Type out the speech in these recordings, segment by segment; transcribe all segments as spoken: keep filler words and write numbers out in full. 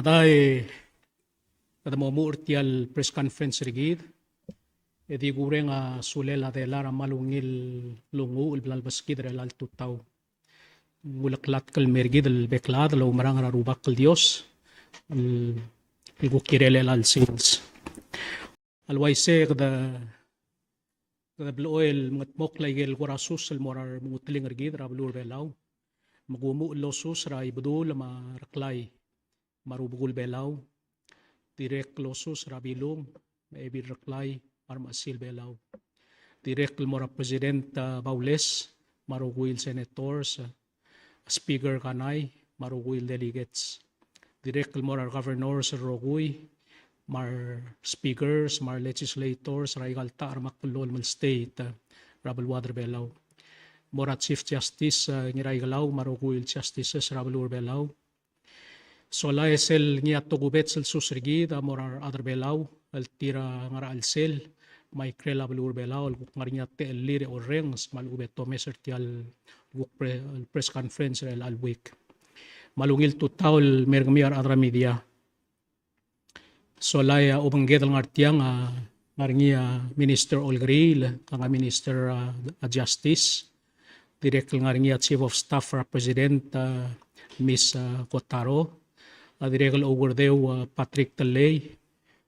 Adai, kede mo omuchel er tia el press conference er kid, e di kureng a sulel a delal a kmal ungil el unguchel el bla lebeskid er chelecha el tutau. Ng uleklatk el mer kid el bek el chad el oumerang er a Rubak el Dios el, el kuk kirel chelecha el sils. A le uaisei kede, kede blechoel el mengedmokl a ikel kora sus el mo er a remengeteling er kid er a beluu er a Belau. Me kumuchel el osus er a Ibedul me a Reklai me a Rubekul Belau. Dirrek el osus er a Bilung me a Ebil Reklai me a Remechesil Belau. Dirrek el mo er a President, a, Baules me a rokui el senators, a, Speaker Kanai me a rokui el delegates. Dirrek el mo er a re governors el rokui me a re speakers me a re legislators er aika el ta er a meklou el state, a, er a beluad er a Belau. Mo er a Chief Justice, a, Ngiraikelau me a rokui el justices er a beluu er a Belau. Sola e sel ngii a tokubets el sus er kid a mo er a rechad er a Belau el tir a ngar er a chelsel me a ikrel a beluu er a Belau el kuk ngar er ngii a techellir e orrenges me a lechub e te omes er tia el kuk pre-, el press conference er chelecha el week. Me a ungil tutau el mer kemiu a rechad er a media. Sola e a obengked el ngar tiang a ngar er ngii a Minister Olkeriil, ngka a Minister, a, a Justice. Dirrek el ngar er ngii a Chief of Staff er a President, a, Miss, a, Kotaro. A dirrek el oukerdeu, a, Patrick Tellei.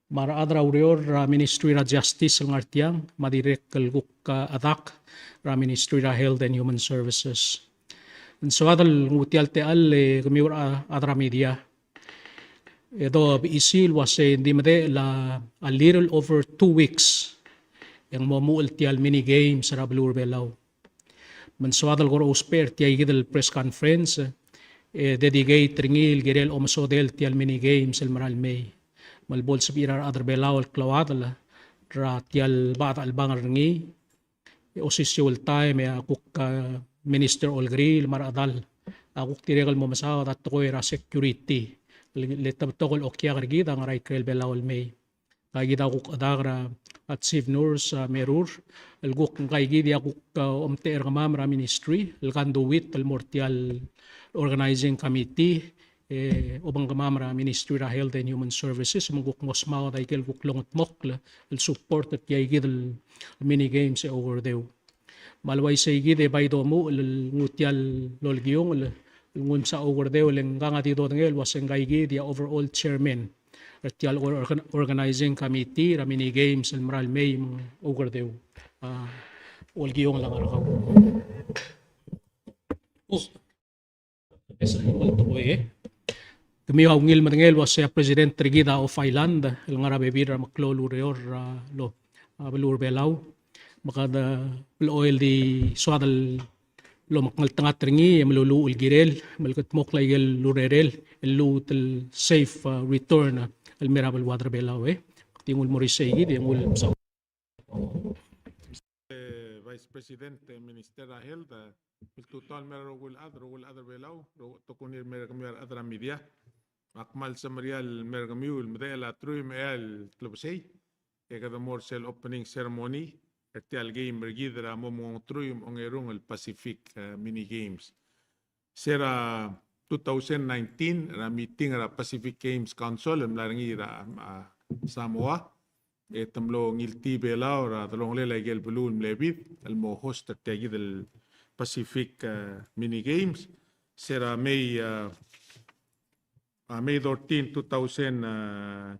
Me a rechad er a ureor er a Ministry er a Justice el ngar tiang, me a dirrek el kuk, a, chedak er a Ministry er a Health and Human Services. Ng soad el nguu tia el techall e kemiu a rechad er a media. E do bechisi el uasei ng di medechel a little over two weeks e ng mo omuchel tia el mini games er a beluu er a Belau. Me ng soad el kora ousbech er tia kid el press conference, e dedicate er ngii el kirel omesodel tia el mini games el mera el mei. Me le bo lsebechir a rechad er a Belau el klou a chad er tia el bechad a chelebangel er ngii, e osisiu el taem e a kuk, a, Minister Olkeriil me a rechedal a kuk dirrek el mo mesaod a tekoi er a security. Le, le te betok el okiak er kid a ngar er a ikrel Belau el mei. Ngka kid a kuk chedak er a, a, Chief Nurse, a, Merur, el kuk ngka kid a kuk, a, omtechei er kemam er a Ministry el conduit el mo er tia el organizing committee, e obengkemam er a Ministry er a Health and Human Services me ng kuk mo smaod a ikel kuk longedmokl el support er tia kid el mini games e oukerdeu. Me a le uaisei kid e bai domuchel el nguu tia el olekiungel el nguu el msa oukerdeu, e le ngkang a di dodengei el uasei ngka kid a overall chairman er tia el organ-, organizing committee er a mini games el mera el mei me ng oukerdeu. A, olekiungel a ngar er kau. Kemiu a ungil medengei el uasei a president er kid a off island el ngar er a bebil er a meklou el ureor er a, lo, a, beluu er a Belau. Me kede blechoel di soad el omekngeltengat er ngii e meluluuch el kirel me le kldmokl a ikel urerel el lmuut el safe, a, return, a, el mei er a beluad er a Belau, e. Di nguu el mo er isei kid e nguu el msa. E, Vice President, e, Minister er a Health, e, el tutau el mer a rokui el chad, rokui el chad er a Belau, ro-, tokuni el mer kemiu a rechad er a media. Ak kmal semeriar el mer kemiu el medechel a truich me a eai el klebesei e kede mo er sel opening ceremony er tia el game er kid er a mo mengotrui me ongerung el Pacific, e, Mini Games. Se er a two thousand nineteen er a meeting er a Pacific Games Council el mla er ngii er a, a, Samoa. E te mlo ngiltii Belau er a delongelel a ikel beluu el mle bid el mo host er tia kid el Pacific, e, Mini Games. Se er a May, e, a, May thirteen, two thousand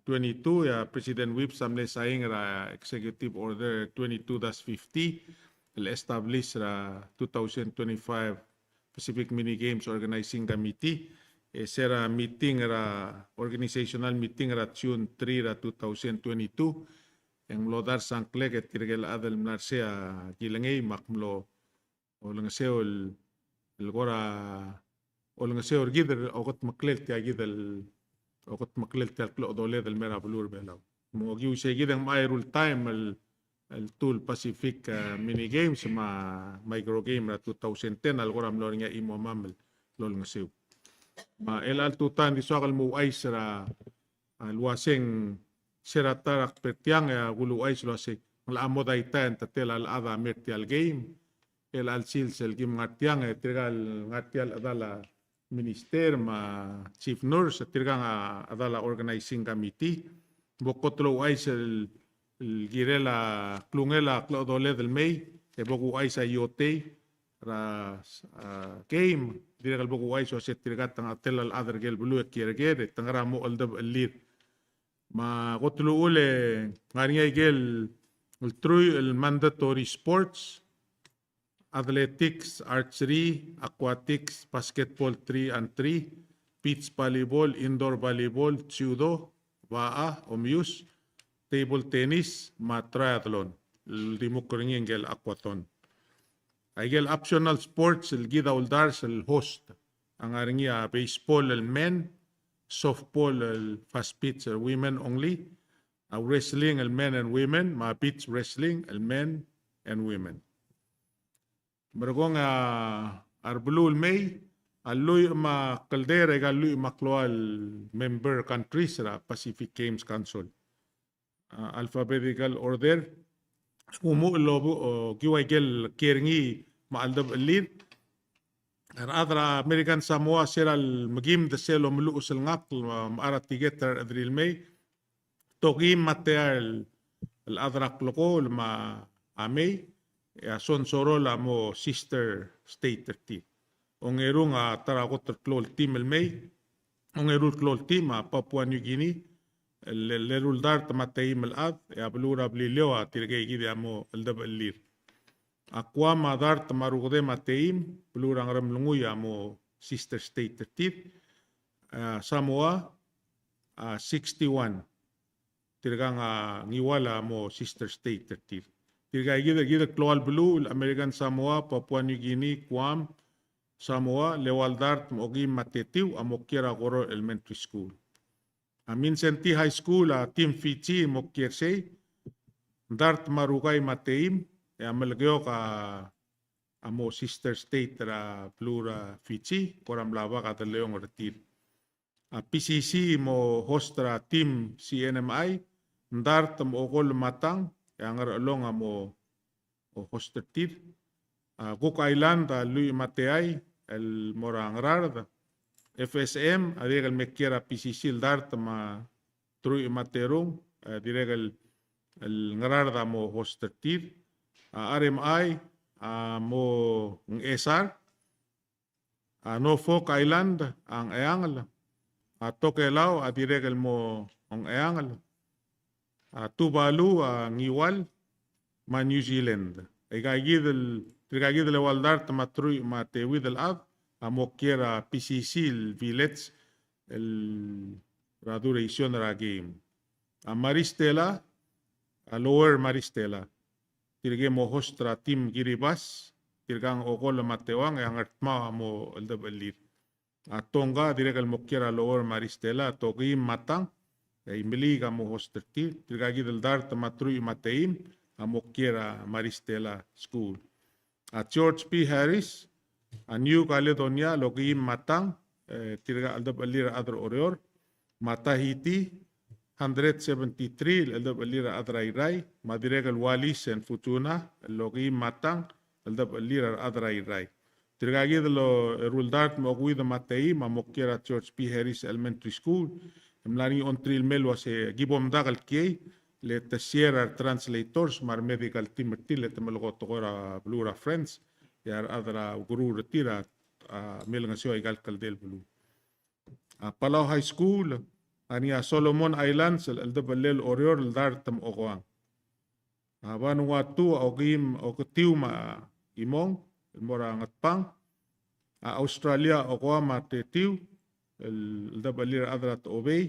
twenty-two, e a President Whipps a mle sain er a Executive Order twenty-two dash fifty el establish er a two thousand twenty-five Pacific Mini Games Organizing Committee. E se er a meeting er a, organizational meeting er a June three er a two thousand twenty-two, e ng mlo dars a ngklek e tirke el chad el mla er sei a kilengei me ak mlo olengeseu el, el kora olengeseu er kid el okedmeklel tia kid el, okedmeklel tia el klechodoled el mer a beluu er a Belau. Me ng okiu sei kid e ng mla eru el taem el, el two el Pacific, e, Mini Games me a Micro Game er a two thousand ten a le kora mlo er ngii a chimomam el olengeseu. Me a chelecha el tutau e ng di soak el mo ouchais er a, a, el uaseng se er a ta er a kber tiang e a kuluuchais el uasei ng locha mo daitai e ng teletel a rechad a mer tia el game. Chelecha el sils el kim ngar tiang e tirka el ngar tia el chedal a minister me a chief nurse, tirkang a chedal a organizing committee. Bo kot el ouchais el, el kirel a klungel a klechedoledel el mei, e bo kuchais a iotei er a, a, game, dirrek el bo kuchais el uase tirka a tengetel a chad er ker el beluu e kiei er ker, e te ngar er a mo cheldebechellir. Me a kot el uchul e ng ngar er ngii a ikel, el truich el mandatory sports, athletics, archery, aquatics, basketball three on three, beach volleyball, indoor volleyball, judo, baa, omius, table tennis, me a triathlon. El di mo er ngii a ikel aquathon. A ikel optional sports el kid a uldars el host a ngar er ngii a baseball el men, softball el fast pitch el women only, a wrestling el men and women, me a beach wrestling el men and women. Merekong a, a rebeluu el mei a lluich me a kldei er a ika el lluich me a klou el member countries er a Pacific Games Council. A, alphabetical order. Kumuchel el obu-, o, kiu a ikel kiei er ngii me a cheldebechellir. A rechad er a American Samoa se er a lemekimed sel omeluches el ngakl, me a, me a chad er a tiket er a rechederir el mei. Tokim me a teai el, el chad er a klekool me a mei, e a Sonsorol a mo sister state er tir. Ongerung a ta er a kot el klou el team el mei, ongeru el klou el team a Papua New Guinea, el, el eru el dart me a teim el chad, e a beluu er a Beliliou a tirkei kid a mo cheldebechellir. A Guam a dart me a rukde me a teim, beluu er a Ngeremlengui a mo sister state er tir. A Samoa, a sixty-one. Tirkang a Ngiwal a mo sister state er tir. Tirka kid, kid el klou el beluu, American Samoa, Papua New Guinea, Guam, Samoa, el eua el dart me a okeim me a tetiu a mo kiei er a Koror Elementary School. A Mindszenty High School a team Fiji a mo kiei er sei, dart me a rukai me a teim, e a Melekeok a, a mo sister state er a beluu er a Fiji, kora mla bak a deleuong er tir. A P C C a mo host er a team C N M I, dart me a okolem me a tang, e a Ngerchelong a mo host er tir. A Cook Island a lluich me a teai el mo er a Ngaraard. F S M a dirrek el me kiei er a P C C el dart me a truich me a terung, e dirrek el, el Ngaraard a mo host er tir. A R M I a mo Ngchesar. A Norfolk Island a Ngcheangel. A Tokelau a dirrek el mo Ngcheangel. A Tuvalu a Ngiwal me a New Zealand. Aika kid el, tirka kid el eua el dart me a truich me a teuid el chad a mo kiei er a P C C el village el er a duration er a game. A Maristella, a Lower Maristella. Tirke mo host er a team Kiribati, tirkang a okolem me a teuang, e a Ngardmau a mo cheldebechellir. A Tonga, dirrek el mo kiei er a Lower Maristella, a Tokeim me a tang, e a Imeliik a mo host er tir, tirka kid el dart me a truich me a teim, a mo kiei er a Maristella School. A George P. Harris, a New Caledonia, el okeim me a tang, e tirka a cheldebechellir a rechad er a Oreor, me a Tahiti, hundred seventy-three, el cheldebechellir a rechad er a Irrai, me a dirrek el Wallis and Futuna, el okeim me a tang, el cheldebechellir a rechad er a Irrai. Tirka kid el eru el dart me a okeuid me a teim a mo kiei er a George P. Harris Elementary School, e mla er ngii a ongtir el mei el uase ki bo mdak el kiei, le te share a retranslators me a remedical team er tir, le te melekoi tekoi er a beluu er a France, e a rechad er a ukeruul er tir a, a, milengeseu aika el kldei el beluu. A Palau High School, a ngar er ngii a Solomon Islands, el, el cheldebechellel Oreor, el dart me a okoang. A Vanuatu, a okeim, oketiu me a chimong, el mo er a Ngatpang. A Australia, okoang me a tetiu, el, el cheldebechellir a rechad er a Techobei.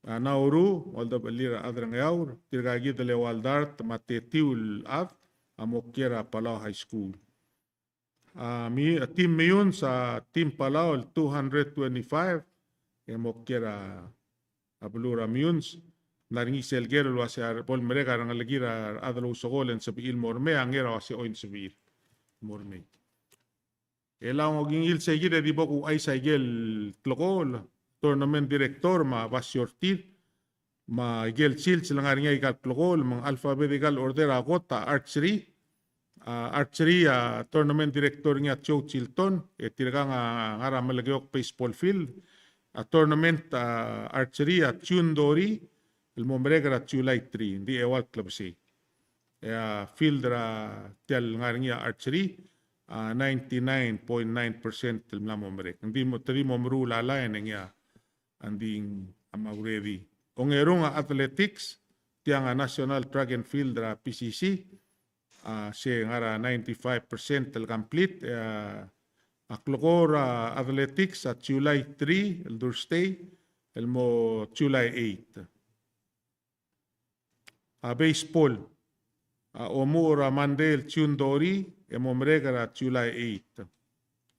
A Nauru, el cheldebechellir a rechad er a Ngeaur, tirka kid el eua el dart me a tetiu el chad, a mo kiei er a Palau High School. A, mi, a team Meyuns, a team Palau el two hundred twenty-five, e mo kiei er a, a beluu er a Meyuns, ng ngar er ngii sel ker el uase a bo lemerek a rengelekir a rechad el ousekool e ng sebechir el mo remei, a ngera uase choi ng sebechir el mo remei. E le ng okingii el sei kid e di bo kuchais a ikel klekool, tournament director me a basio er tir, me a ikel sils el ngar er ngii a ikal klekool, me ng alphabetical order a kot a archery, A archery a tournament director er ngii a Joe Chilton, e tirkang a ngar er a Melekeok baseball field, a tournament a archery a June thirty, el mo merek er a July three, ng di eua el klebesei. E a field er a tia el ngar er ngii a archery, a ninety-nine point nine percent el mla mo merek. Ng di mo, te di mo meruul a line e ngii a, ng di a mo ready. Ongerung a athletics, tiang a national track and field er a P C C, a se ngar er a ninety-five percent el complete, e a, a klekool er a athletics a July three, el Thursday, el mo July eight. A baseball, a omuchel er a Monday el June thirty, e mo merek er a July eight.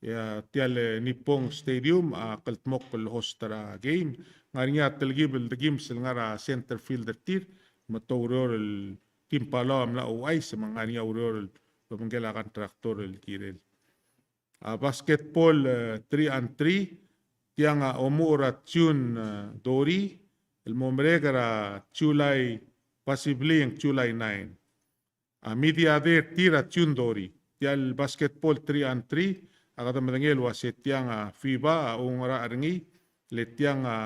E a tia el Nippon Stadium a kldmokl el host er a game. Ngar er ngii a telkib el dekims el ngar er a center field er tir, me te oureor el team Palau a mla ouchais, me ngar er ngii a ureor el obengkel a contractor el kirel. A basketball, e, three on three, tiang a omuchel er a June, e, thirty, el mo merek er a July, possibly ng July nine. A media day er tir a June thirty. Tia el basketball three on three, a kede medengei el ua se tiang a FIBA a oungerachel er ngii, le tiang a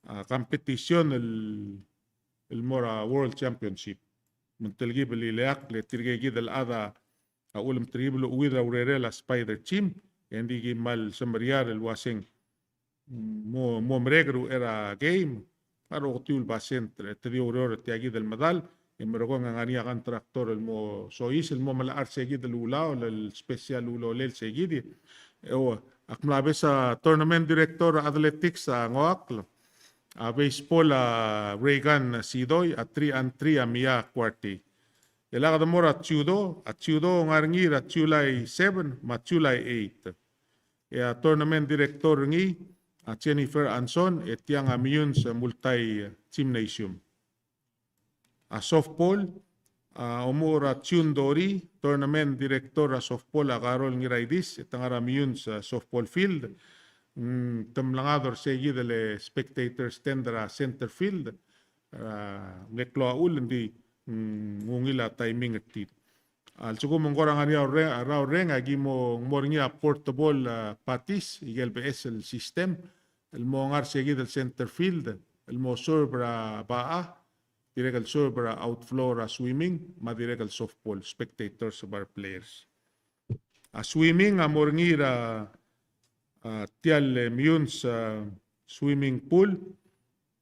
a competition el, el mo er a World Championship. Me ng telkib el ileakl e tirke kid el chad a ulemetelkib el uchul er a urerel a Spider Gym, e ng di ki kmal semeriar el ua se ng mo, mo merek er a uchei er a game, a oketiu el basent, e te di oureor er tia kid el medal, e merekong e ng ngar er ngii a contractor el mo soiseb el mo melechar se kid el ulaol, el special ulolel se kid. E, o, ak mla obes a tournament director er a athletics a ngoakl, a baseball a Reagan Sidoi, a three on three a Mia Kuartei. E a kede mo er a judo, a judo ng ngar er ngii er a July seven me a July eight. E a tournament director er ngii a Jennifer Anson, e tiang a Meyuns Multai Gymnasium. A softball, a omuchel er a June thirty, tournament director er a softball a Carol Ngiraidis, e te ngar er a Meyuns, a, softball field. Mm, te mlengador se kid el spectator stand er a center field, a, ng klou a chull, ng di, mm, ng ungil a timing er tir. A lsekum ng kora ngar er ngii a rraurreng, a ki mo, mo er ngii a portable, a, patis, ikel beches el system, el mo ngar se kid el center field, el mo serve er a bachach, dirrek el serve er a outflow er a swimming, me a dirrek el softball, spectators me a players. A swimming a mo er ngii er a, a, tia el Meyuns, a, swimming pool,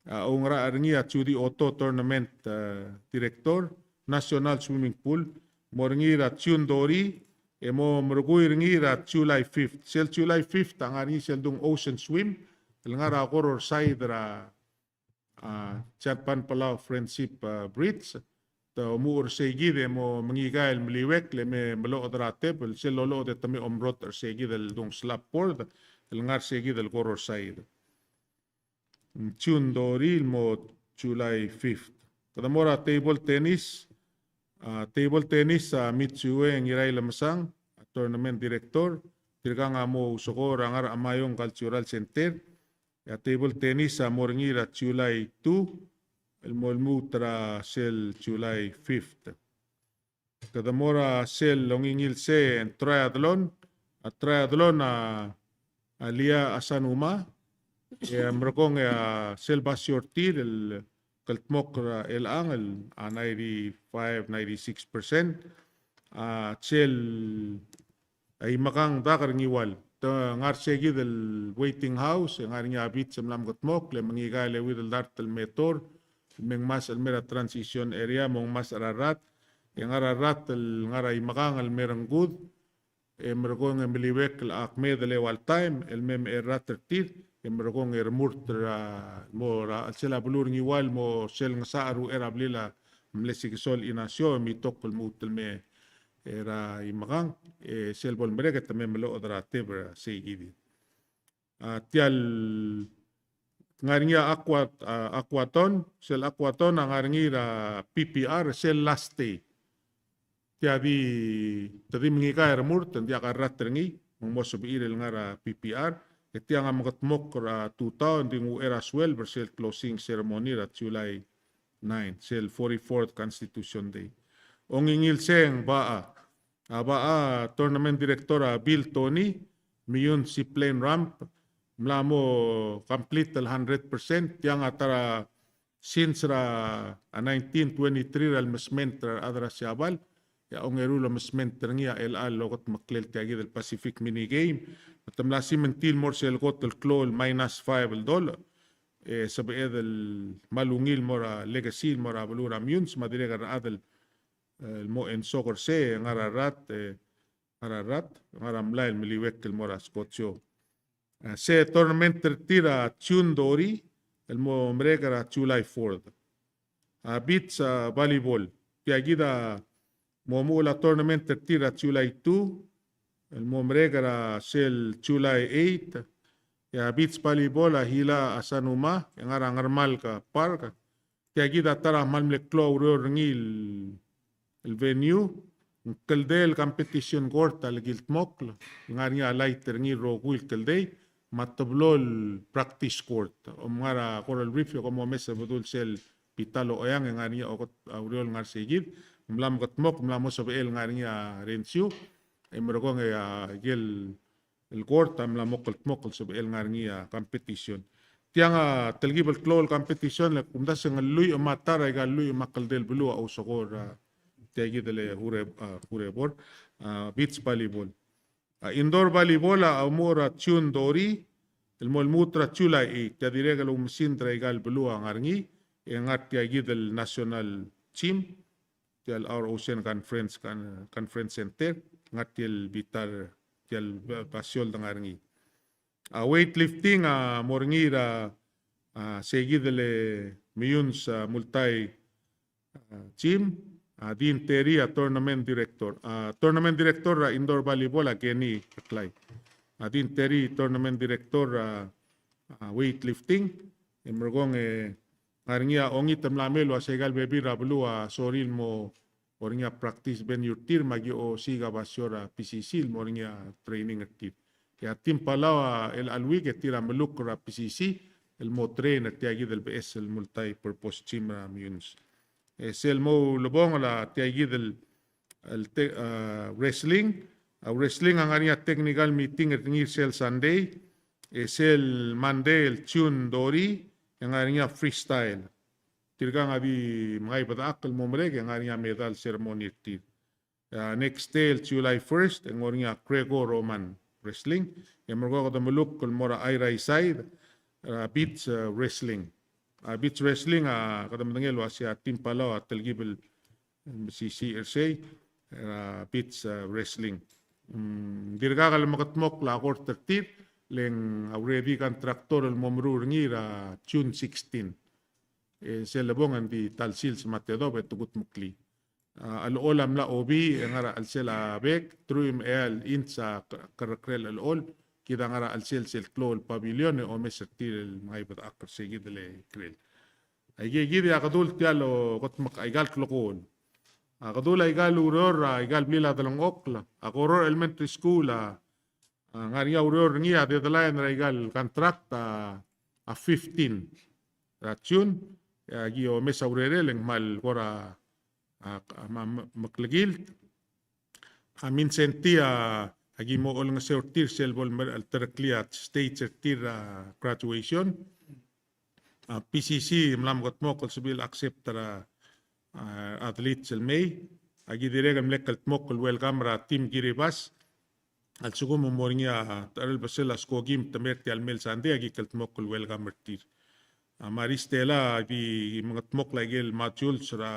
a, oungerachel er ngii a Judy Otto tournament, a, director, national swimming pool, mo er ngii er a June thirty, e mo merekui er ngii er a July fifth. Sel July fifth a ngar er ngii sel dung ocean swim, el ngar er a Koror side er a, a, Japan Palau Friendship, a, Bridge. Te omuchel er sei kid e mo mengikai el meliuekl e me meloched er a tebel, sel loloched e te me omrot er sei kid el dung slab board, el ngar sei kid el Koror side. June thirty el mo July fifth. Kede mo er a table tennis, a, table tennis a Mitsue Ngirailemesang, a tournament director, tirkang a mo ousekool er a ngar er a Meyuns Cultural Center, e a table tennis a mo er ngii er a July two, el mo lmuut er a sel July fifth. Kede mo er a sel ongingilsei e ng triathlon, a triathlon a, a Lia Asanuma, e a merekong e a sel basio er tir el kldmokl er a chelechang el a ninety-five, ninety-six percent, a sel a Imekang Dak er Ngiwal. Te ngar sei kid el waiting house, e ngar er ngii a beach el mla mekedmokl, e mengikai el euid el dart el me tor, el me ngmasech el mer a transition area, mo ngmasech er a rat, e ngar er a rat el ngar er a Imekang el me rengkud, e merekong e meliuekl a kmeed el eua el taem, el me mechei el rat er tir, e merekong e remurt er a, mo er a chelsel a beluu er Ngiwal, mo sel ngesachel er uchei er a blil a mle sikesol Inasio, e mitok el lmuut el me er a Imekang, e sel bo lemerek e te me meloched er a tebel er a sei kid. A, tia el ngar er ngii a aqua-, a, aquathon, sel aquathon a ngar er ngii er a P P R, sel last day. Tia di, te di mengikai e remurt, ng diak a rat er ngii, me ng mo sebechir el ngar er a P P R, e tiang a mekedmokl er a tutau, ng di ng uchei er a sueleb er sel closing ceremony er a July nine, sel forty-fourth Constitution Day. Ongingilsei e ng bachach, A ba a tournament director a Bill Tony, Meyuns Zipline Ramp, mla mo complete el hundred percent, tiang a ta er a since er a nineteen twenty-three er a lemesment er a rechad er a Siabal, e a ongeru el lemesment er ngii a chelecha el okedmeklel tia kid el Pacific Mini Game. Me te mla simentii el mo er sel kot el klou el minus five el dollar, e sebeched el kmal ungil el mo er a legacy el mo er a beluu er a Meyuns, me a dirrek el rechad el, el mo ensok er sei, ngar er a rat, e ngar er a rat, ngar er a mlai el meliuekl el mo er a Scottsdale. A, se tournament er tir a June thirty, el mo merek er a July fourth. A, beach, a, volleyball. Tia kid a mo omuchel a tournament er tir a July two, el mo merek er a sel July eight. E a beach volleyball a Hila Asanuma, e ngar er a Ngermalk Park. Tia kid a ta er a kmal mle klou a ureor er ngii el, el venue, ng kldei el competition court a lekildmokl, ngar er ngii a light er ngii el rokui el kldei, me a teblo el practice court. Om ngar er a Coral Reef e kom omes e bedul sel bita el ocheang e ngar er ngii a oket a ureor el ngar er sei kid, mla mekedmokl, mla mo sebechel ngar er ngii a rensiu, e merekong e a ikel el court a mla mo kldmokl el sebechel ngar er ngii a competition. Tiang a telkib el klou el competition, le kumdasu e ng lluich me a ta er aika el lluich me a kldei el beluu a ousekool er tia kid el ure-, a, urebor, a, beach volleyball. A, indoor volleyball a omuchel er a June thirty, el mo lmuut er a July eight, tia dirrek el oumesingd er aika el beluu a ngar er ngii, e ngar tia kid el national gym, tia el Our Ocean Conference, Con-, Conference Center, ngar tia el bita er, tia el ba-, basio el dengar er ngii. A, weightlifting a mo er ngii er a, a, sei kid el Meyuns, a, Multai, a, Gym, a, Dean Terry a tournament director. A, tournament director er a indoor volleyball a Kenny Reklai. A, Dean Terry tournament director er a, a, weightlifting. E merekong e ngar er ngii a ongit el mla mei el ua se aika el bebil er a beluu a sorir el mo er ngii a practice venue er tir me aki osiik a basio er a P C C el mo er ngii a training er tir. E a team Palau a chelecha el week e tir a melukl er a P C C el mo train er tia kid el beches el multi-purpose gym er a Meyuns. E sel mo ulebongel a tia kid el, el te-, a, wrestling, a wrestling a ngar er ngii a technical meeting er ngii er sel Sunday, e sel Monday el June thirty, e ngar er ngii a freestyle. Tirkang a di mengai bedechakl el mo merek e ngar er ngii a medal ceremony er tir. A, next day el July first, e ng ngar er ngii a Greco-Roman wrestling, e merekong e kede melukl el mo er a Airai side, a, beach, a, wrestling. A, beach wrestling, a, kede medengei el ua se a team Palau a telkib el mesisiich er sei, er a beach, a, wrestling. Mm, dirkak el mekedmokl a court er tir, le ng already contractor el mo meruul er ngii er a June sixteen. E sel lebong e ng di ta el sils me a tedobech e te kudmeklii. A, chelechol a mla obii, e ngar er a chelsel a bek, truich me a eai el inch a ke-, kerrekerei el chelechol, kid a ngar er a chelsel sel klou el pavilion, e omes er tir el mengai bedechakl er sei kid el ikrel. Aike kid e a kedul tia el okedmokl aika el klekool. A kedul aika el ureor er aika el blil a delengchokl, a Koror Elementary School a, a ngar er ngii a ureor er ngii a deadline er aika el contract a, a fifteen er a June, e aki omes a urerel e ng kmal kora, a, a, me-, me-, meklekilt. A Mindszenty a, aki mo olengeseu er tir sel bo lemerek el tereklii a stage er tir er a graduation. A P C C a mla mekedmokl el sebechir el accept er a, a, athletes el mei. Aki dirrek el mle kldmokl el welcome er a team Kiribati. A lsekum e ng mo er ngii a techelebesel a skoki me te mei er tia el mei el Sunday, aki kldmokl el welcome er tir. A Maris Stella a di mengedmokl aike el modules er a,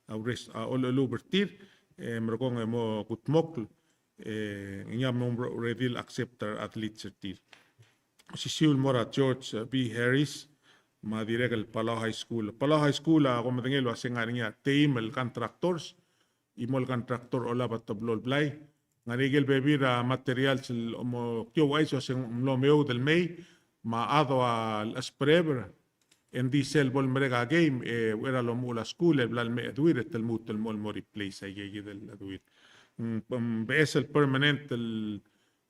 a ures-, a olecheluub er tir, e merekong e mo kudmokl, e ngii a mlo ready el accept er a athletes er tir. Osisiu el mo er a George, e, B. Harris, me a dirrek el Palau High School. Palau High School a, kom medengei el ua se ng ngar er ngii a teim el contractors, chimo el contractor a olab a teblo el blai. Ng ngar er ngii aike el bebil er a materials el mo ki ouchais el ua se ng mlo meoud el mei, me a chad a lechesbereber, e ng di sel bo lemerek a game, e uchei er a lomuchel a skuul, e bla el me cheduir, e te lmuut el mo, el mo replace aike kid el cheduir. Mm, mm, beches el permanent el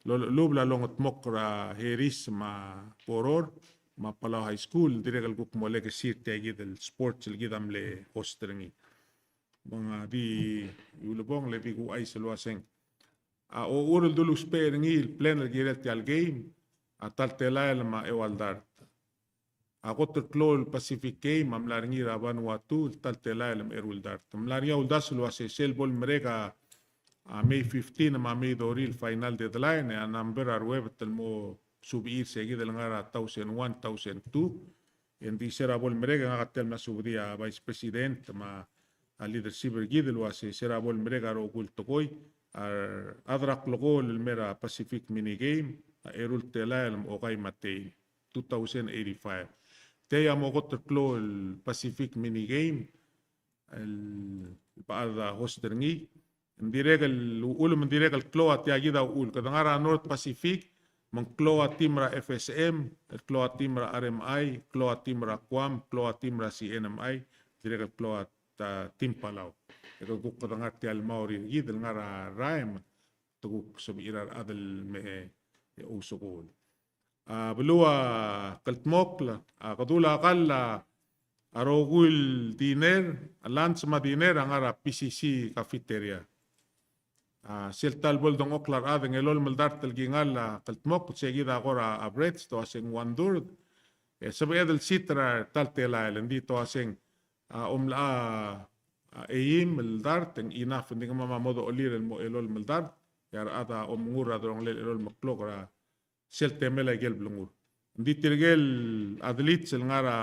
olecheluub a longedmokl er a Harris me a Koror, me a Palau High School, dirrek el kuk mo legacy er tia kid el sports el kid a mle host er ngii. Me ng di ulebongel e di kuchais el ua se ng A ochur el dulu ousbech er ngii el plan el kirel tia el game a ta el telael me a eua el dart. A kot el klou el Pacific Game a mla er ngii er a Vanuatu, el ta el telael me a eru el dart. Ng mla er ngii a uldasu el uase sel bo lemerek a, a May fifteen me a May thirty el final deadline, e a number a ruebet el mo subir se kid el ngar er a thousand one, thousand two. E ng di se er a bo lemerek e ngak a tia el mla subedii a Vice President me a leadership er kid el uase se er a bo lemerek a rokui el tekoi, a rechad er a klekool el mei er a Pacific Mini Game a eru el telael me a okai me a tein, two thousand eighty-five. Tia a mo kot el klou el Pacific Mini Game el bechad a host er ngii. Ng dirrek el uchul me ng dirrek el klou a tia kid a uchul. Kede ngar er a North Pacific, me ng klou a team er a F S M, el klou a team er a R M I, klou a team er a Guam, klou a team er a C N M I, dirrek el klou a ta, team Palau. E kede kuk kede ngar tia el mla er kid el ngar er a raem, te kuk sebechir a rechad el me, e, ousbech. A beluu a kldmokl, a kede ulak a kall a rokui el dinner, a lunch me a dinner a ngar er a P C C cafeteria. A sel ta el bo ledengchokl a rechad e ng elolem el dart el kingall a kldmokl, se kid a kora average, te uase ng one third. E sebeched el seat er a ta el telael, ng di te uase ng, a, omlecha, a, eim el dart, e ng enough, ng di kemam a mo dochelir el mo elolem el dart, e a rechad a omengur er a delongelel elolem el klok er a sel temel a ikel blengur. Ng di tirke el athletes el ngar er a,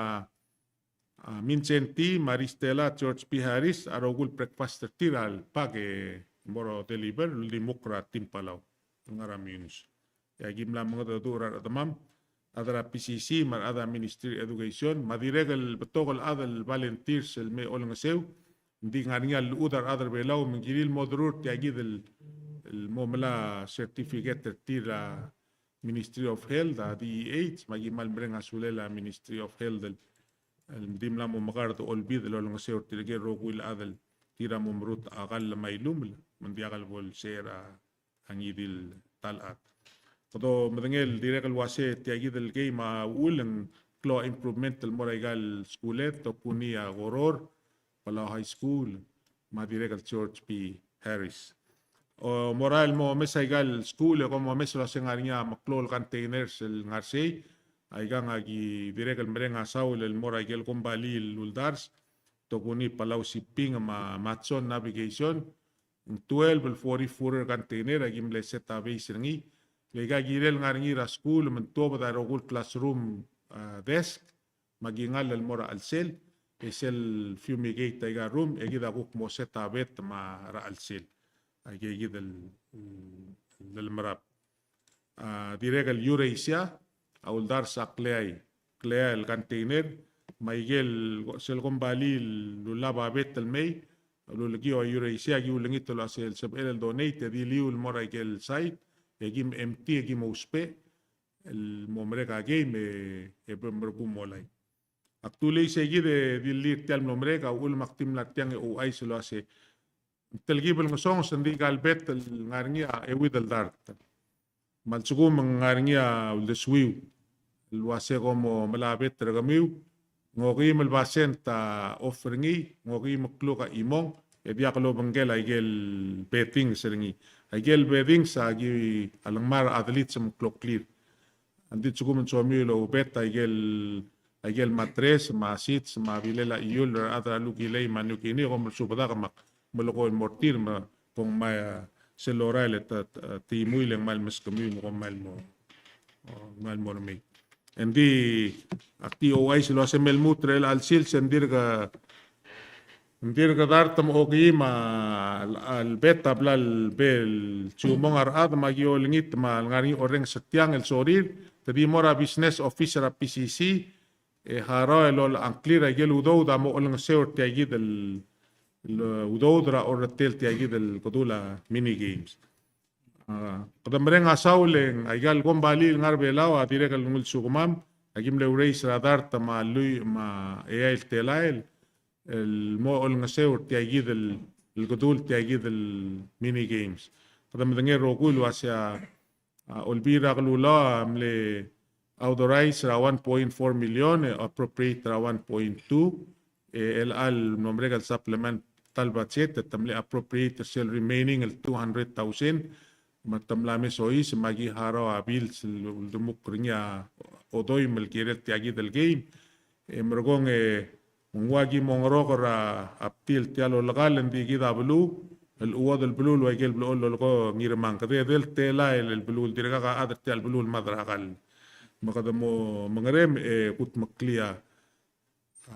a, Mindszenty, Maristella, George P. Harris, a rokui el breakfast er tir a le pack e mo er a deliver el uldimukl er a team Palau el ngar er a Meyuns. E aki mla mengedecheduch er a rechedemam, a chad er a P C C, me a rechad er a Ministry of Education, me a dirrek el betok el chad el volunteers el me olengeseu, ng di ngar er ngii a llechud a rechad er a Belau me ng kirir el mo derur tia kid el, el mo melai a certificate er tir er a Ministry of Health, a D E H, me aki kmal mereng a sulel a Ministry of Health el, el di mla mo mekard a Olbiil el olengeseu er tirke el rokui el chad el tir a mo merutech a kall me a ilumel, me ng diak el bo el sei er a ngii di el ta el chad. Kede medengei el dirrek el uase tia kid el game a uchul e ng klou a improvement el mo er aika el skuul e tokuni a Koror, Palau High School, me a dirrek el George P. Harris. O, mo er a el mo omes aika el skuul e kom omes el uase ng ngar er ngii a meklou el containers el ngar sei, aikang a ki dirrek el mereng a saul el mo er aike el kombalii el uldars, tokuni Palau Shipping me a Matson Navigation, ng twelve el forty footer container a ki mle set a base er ngii. Le aika a kirel ngar er ngii er a skuul me ng tuobed a rokui el classroom, a, desk, me a kingall el mo er a chelsel, e sel fumigate aika el room, e kid a kuk mo set a bed me er a chelsel. Aike kid el, el, el merab. A, dirrek el Eurasia a uldars a kleai, kleai el container, me aike el sel kombalii el ulab a bed el mei, el ulekiu a Eurasia a ki ulengit el uase sel sebechel el donate, e di liu el mo er aike el site, e ki mo empty, e ki mo ousbech, el mo merek a game, e, e be merekuu molai. Ak dulii sei kid e di lir tia el mlo merek, a uchul me ak di mla er tiang e ouchais el uase ng telkib el ngesonges, ng di aika el bed el ngar er ngii a euid el dart. Me a lsekum ng ngar er ngii a uldesuiu el uase kom mo melai a bed er kemiu, ng okeim el basent a off er ngii, ng okeim el kluk a chimong, e diak lobengkel aike el beddings er ngii. Aike el beddings a ki a lengmar a athletes me kloklir. Ng di lsekum ng somiu el oubet aike el, aike el mattress, me a seats, me a bilel a chiul er a rechad er a New Guinea me a New Guinea, kom mesubedak me ak melekoi el mo er tir me kom ngmai a sel lorael e te, te, te imuil e ng kmal meskemiu me kom kmal mo, o, kmal mo remei. Ng di ak di ouchais el uase me lmuut er chelecha el sils e ng dirk Ng dirk dart me okeim a, a, el bed a bla el be el siumong a rechad me aki olengit me a lengar er ngii a orrenges er tiang el sorir, te di mo er a business office er a P C C, e harau el ole a ngklir a ikel udoud a mo olengeseu er tia kid el, el udoud er a orretel tia kid el kedul a mini games. A, kede mereng a saul e ng aika el kombalii el ngar er a Belau a dirrek el ngilsukemam, aki mle raise er a dart me a lluich me a eai el telael, el mo olengeseu er tia kid el, el kedul tia kid el mini games. Kede medengei el rokui el uase a, a, Olbiil er a Kelulau a mle authorize er a one point four million, e appropriate er a one point two, e chelecha el mlo merek el supplemental budget, e te mle appropriate er sel remaining el two hundred thousand, me te mla me soiseb, me aki harau a Bills el uldimukl er ngii a odoim el kirel tia kid el game. E merekong e ng ua ki mo ngerokl er a btil tia el olekall, ng di kid a beluu el chuodel el beluu el ua ikel blechoel el lolekoi Ngirmang. Kede edei el telael el beluu el dirkak a chad er tia el beluu el mad er a kall. Me kede mo mengerem e kudmeklii a, a,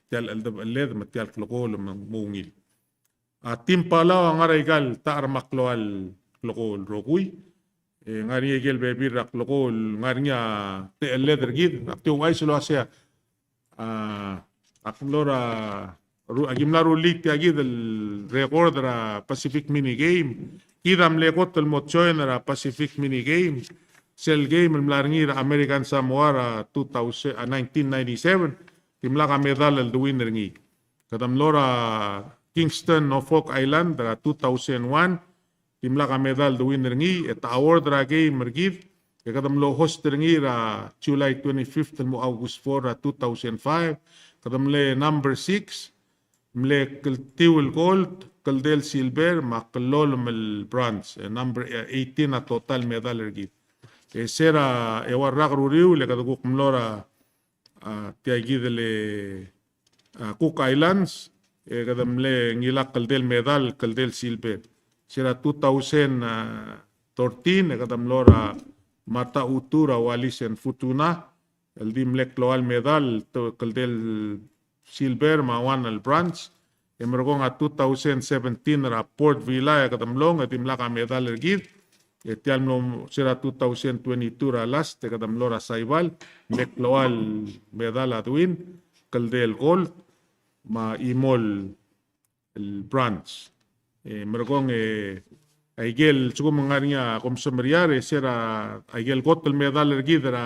tia el cheldebechelled me tia el klekool me ng mo ungil. A team Palau a ngar er aika el techa me a klou el klekool el rokui. E ngar er ngii a ikel bebil er a klekool, ngar er ngii a techelled er kid, ak di ouchais el uasei a, a, ak mlo er a, ru-, aki mla rullii tia kid el record er a Pacific Mini Game. Kid a mle kot el mo join er a Pacific Mini Game. Sel game el mla er ngii er a American Samoa er a two thousand, a, nineteen ninety-seven. Dimlak a medal el dewin er ngii. Kede mlo er a Kingston, Norfolk Island, er a two thousand one, dimlak a medal el dewin er ngii, e te award er a game er kid, e kede mlo host er ngii er a July twenty-fifth el mo August four er a two thousand five, kede mle number six, mle kltiu el gold, kldei el silver, me a klolem el bronze, e number eighteen a total medal er kid. E se er a eua el rak er a uriul, e kede kuk mlo er a a, tia kid el, a, Cook Islands, e kede mle ngilai a kldei el medal, kldei el silver. Se er a two thousand thirteen, e kede mlo er a Mata Utu er a Wallis and Futuna, el di mle klou el medal, te-, kldei el silver, me a one el bronze, E merekong a two thousand seventeen er a Port Vila e kede mlong, e dimlak a medal er kid. E tia el mlo se er a two thousand twenty-two er a last, e kede mlo er a Saipan, mle klou el medal a dwin, kldei el gold, me a chimo el bronze. E merekong e aike el lsekum ng ngar er ngii a kom semeriar, e se er a aike el kot el medal er kid er a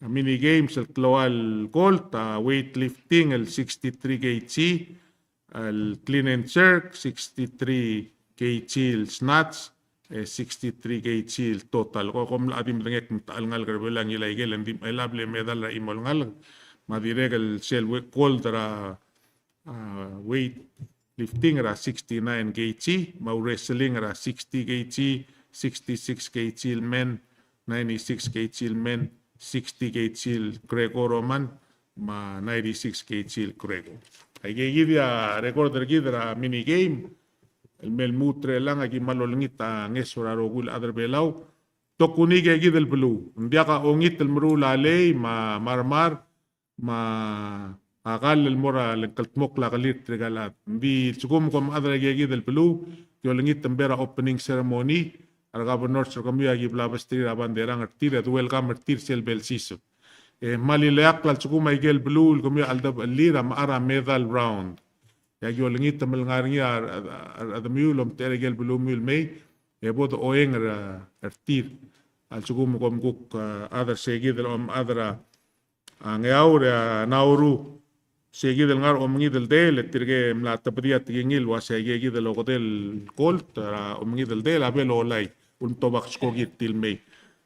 a mini games el klou el gold, a weightlifting el sixty-three K G, el clean and jerk sixty-three K G, el snatch, e sixty-three K G el total. Ko kom mla di medengei me a ngalek er a Belau a ngilai aike el, ng di mle medal er a chimo el ngalek. Me a dirrek el sel we-, gold er a a, weight lifting er a sixty-nine K G, me a wrestling er a sixty K G, sixty-six K G el men, ninety-six K G el men, sixty K G el Greco-Roman, me a ninety-six K G el Greco. Aike kid a record er kid er a mini game, el me lmuut er chelechang a ki mal olengit a ngeso er a rokui el chad er a Belau, tokuni aike kid el beluu. Ng diak a ongit el meruul a lei, me a marmar, me a kall el mo er a lengkeltmokl a kelir tirka el chad. Ng di lsekum kom chad er aike kid el beluu, ki olengit me bo er a opening ceremony, a re governors er kemiu a ki bla besterir a bandera er tir, e de welcome er tir sel bo el siseb. E kmal ileakl a lsekum aike el beluu el kemiu a cheldebechellir a mechar a medal round. E aki olengit me le ngar er ngii a, a, a, a rechedemiu el omtechei er aike el belumiu el mei, e bo de oeng er, er tir. A lsekum kom kuk, a, chad er se kid el omechad er a a Ngeaur, e a Nauru, se kid el ngar er a omengid el deel, e tirke mla tebedii a tekingel el uasei aike kid el okedei el gold er a omengid el deel a bo lolai, ulemtobak skoki er tir el mei.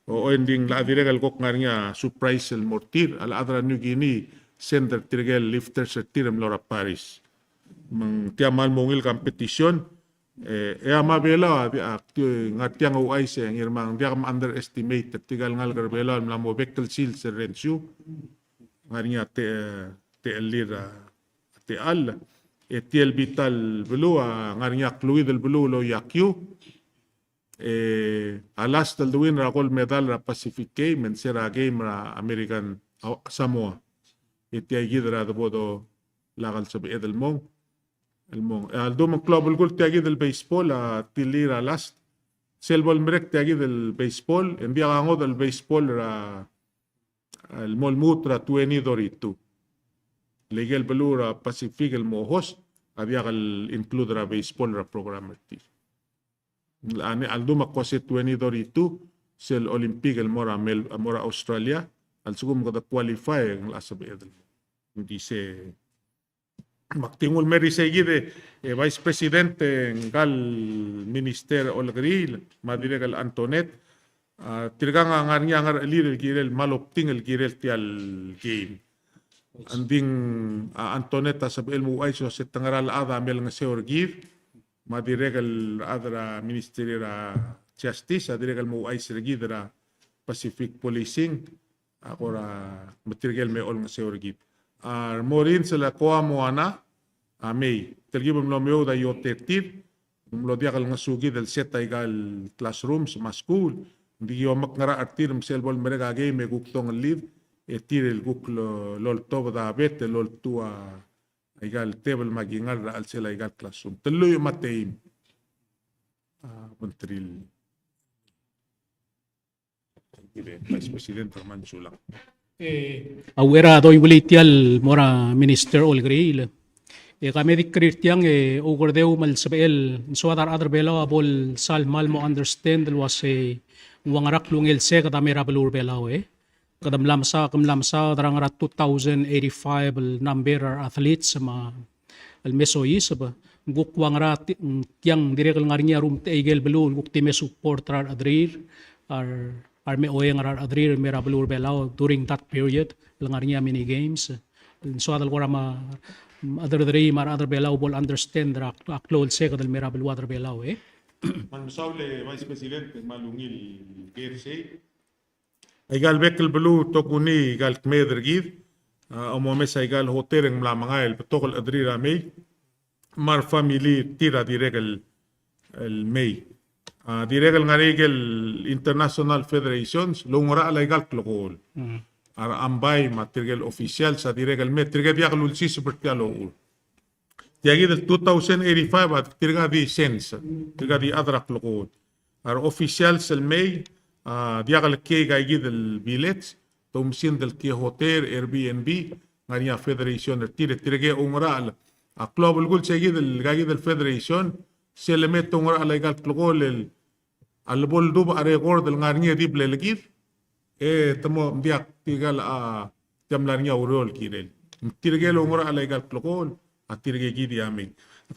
O, e ng di ng locha dirrek el kuk ngar er ngii a surprise el mo er tir, a le chad er a New Guinea, send er tirke el lifters er tir el mlo er a Paris. Me ng tia kmal mo ungil competition, e, e a ma Belau a, a, ngar tiang a ouchais e Ngirmang, ng diak ma underestimate er tirka el ngalek er a Belau el mla mo bek el sils er a rengsiu. Ngar er ngii a te-, techellir a techall. E tia el bita el beluu a ngar er ngii a kleuid el beluu el oiakiu. E a last el dewin er a gold medal er a Pacific Game, e ng se er a game er a American, a, Samoa. E tia kid er a debo dolak el sebeched el mong. El mong. E a ldu me ng klou a belkul tia kid el baseball a tilii er a last. Sel bo lemerek tia kid el baseball, e ng diak a ngodech el baseball er a, el mo lmuut er a twenty thirty-two. Le aike el beluu er a Pacific el mo host, a diak el include er a baseball er a program er tir. A ldu me ak uase twenty thirty-two, sel Olympic el mo er a Mel-, mo er a Australia, a lsekum kede qualify, e ng locha sebeched el. Ng di se Me ak di nguu el mer isei kid e, e Vice President, e ngka el Minister Olkeriil, me a dirrek el Antoinette, a, tirkang a ngar er ngii a ngerechelir el kirel, me a lobding el kirel tia el game. Ng di a Antoinette a sebechel mo ouchais el uase te ngera el chad a mle ngeseu er kid, me a dirrek el chad er a Ministry er a Justice a dirrek el mo ouchais er kid er a Pacific Policing, a kora me tirke el me olengeseu er kid. A re Marines el Guam me a Guam a mei. Telkib el mlo meoud a iotek er tir, mlo diak el ngesukid el set aika el classrooms me a skuul. Ng di ki omek ngerachel er tir me sel bo lemerek a game e kuk dongellid, e tir el kuk lo-, loltobed a bed el oltuu a aika el tebel me a kingal er a chelsel aika el classroom. Te lluich me a teim. A, bengterir. Vice President, a mla mesulang. E, a uchei er a doiuelii tia el mo er a Minister Olkeriil, e ka me di kerir tiang e oukerdeu me a lsebechel, ng soad a rechad er Belau a bo lsal kmal mo understand el uasei ng ua ngera klungel seked a mei er a beluu er Belau, e. Kede mla mesa, ke mla mesaod er a ngar er a two thousand eighty-five el number er a athletes me a el me soiseb, ng kuk ua ngera ti-, ng tiang dirrek el ngar er ngii a rumtechei aike el beluu el kuk di me support er a rechederir, a re, a re me oeng er a rechederir el mei er a beluu er Belau during that period el ngar er ngii a mini games. Ng soad el kora me a, me a chederderii me a rechad er Belau bo le understand er a, a klou el seked el mei er a beluad er Belau, e. Me ng mesaul e Vice President, me a ungil ker sei. Aika el bek el beluu, tokuni aika el kmeed er kid, a, omomes aika el hotel e ng mla mengai el betok el chederir a mei, me a re family er tir a dirrek el, el mei. A, dirrek el ngar er ngii aike el international federations, loungerachel aika el klekool. Mm. A re umpire me tirke el officials a dirrek el mei, tirke diak lulsiseb er tia el ochur. Tia kid el two thousand eighty-five a tirka di sens, tirka di chad er a klekool. A re officials el mei, a, diak el kiei aika kid el village, te oumesingd el kiei hotel, Airbnb, ngar er ngii a federation er tir, tirke oungerachel. A klou a belkul se kid el, aika kid el federation, sel lemei te oungerachel aika el klekool el, a lebo ldubech a record el ngar er ngii e di blelekir, e te mo diak tirka el, a, tia mla er ngii a ureor el kirel. Tirke el oungerachel aika el klekool, a tirke kid a mei.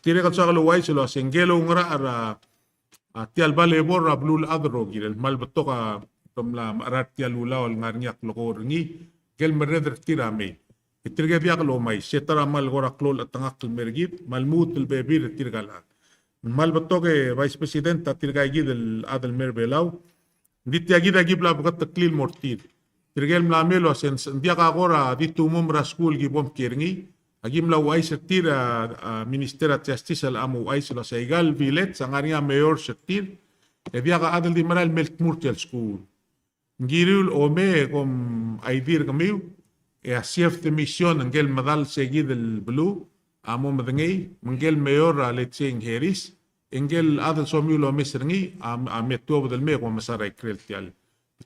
Tirke el soak el ouchais el uasei ngike el oungerachel er a, a, tia el volleyball er a beluulechad el rokir el kmal betok a, te mla mechar er tia el ulaol el ngar er ngii a klekool er ngii, ngike el merreder er tir a mei. E tirke diak lomais, se ta er a kmal kora klou el chetengakl el mei er kid, me a lmuut el bebil er tirka el chad. Ng kmal betok e Vice President a tirka kid el chad el mei er Belau. Ng di tia kid a ki bla beketeklii el mo er tir. Tirke el mla mei el uasei ng diak a kora di tumum er a skuul ki bo mkiei er ngii. A ki mla ouchais er tir a, a Minister of Justice el mo ouchais el uasei aika el village a ngar er ngii a mayors er tir. E diak a chad el di merael el me tmuu er tia el skuul. Ng kiriu el omei e kom ID er kemiu, e a chief de mission ngike el medal se kid el beluu a mo medengei, me ngike el mayor a Lecheng Harris, e ngike el chad el somiu el omes er ngii a, a me tuobed el mei e kom mesa er a ikrel tia el.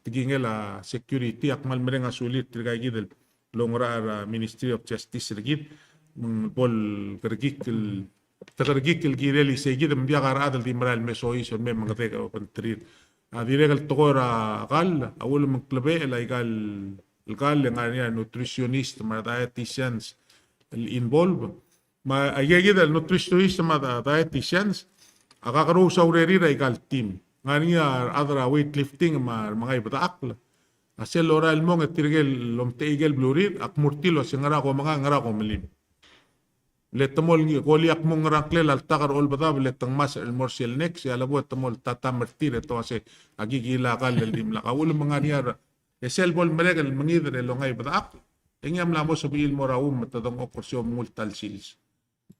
Tekingel a security a kmal mereng a sulir tirka kid el oungerachel er a Ministry of Justice er kid, me ng bo lekerekikl el, te kerekikl el kirel isei kid me ng diak a rechad el di merael el me soiseb el me mengedek e obengterir. A dirrek el tekoi er a kall, a uchul me ng klebechel aika el kall e ngar er ngii a nutritionist me a dietitians el involve. Me aika kid el nutritionist me a dietitians a kakerous a urerir aika el team. Ngar er ngii a rechad er a weightlifting me a remengai bedechakl. A sel lorael el mong e tirke el omtechei aike el belurir a kmu er tir el uasei ngera kom menga, ngera kom melim. Le te mo olengit, kolii a kmo ng ngera ngklel a ltak er a Olbedab, le te ngmasech el mo er sel next, e a lebo e te mo oltatam er tir e te uasei aki kilakall el dimlak. A uchul me ng ngar er ngii a, e sel bo lemerek el mengid el longai bedechakl, e ngii a mla mo sebechir el mo er a um me te dengchokl er se el omengult a sils.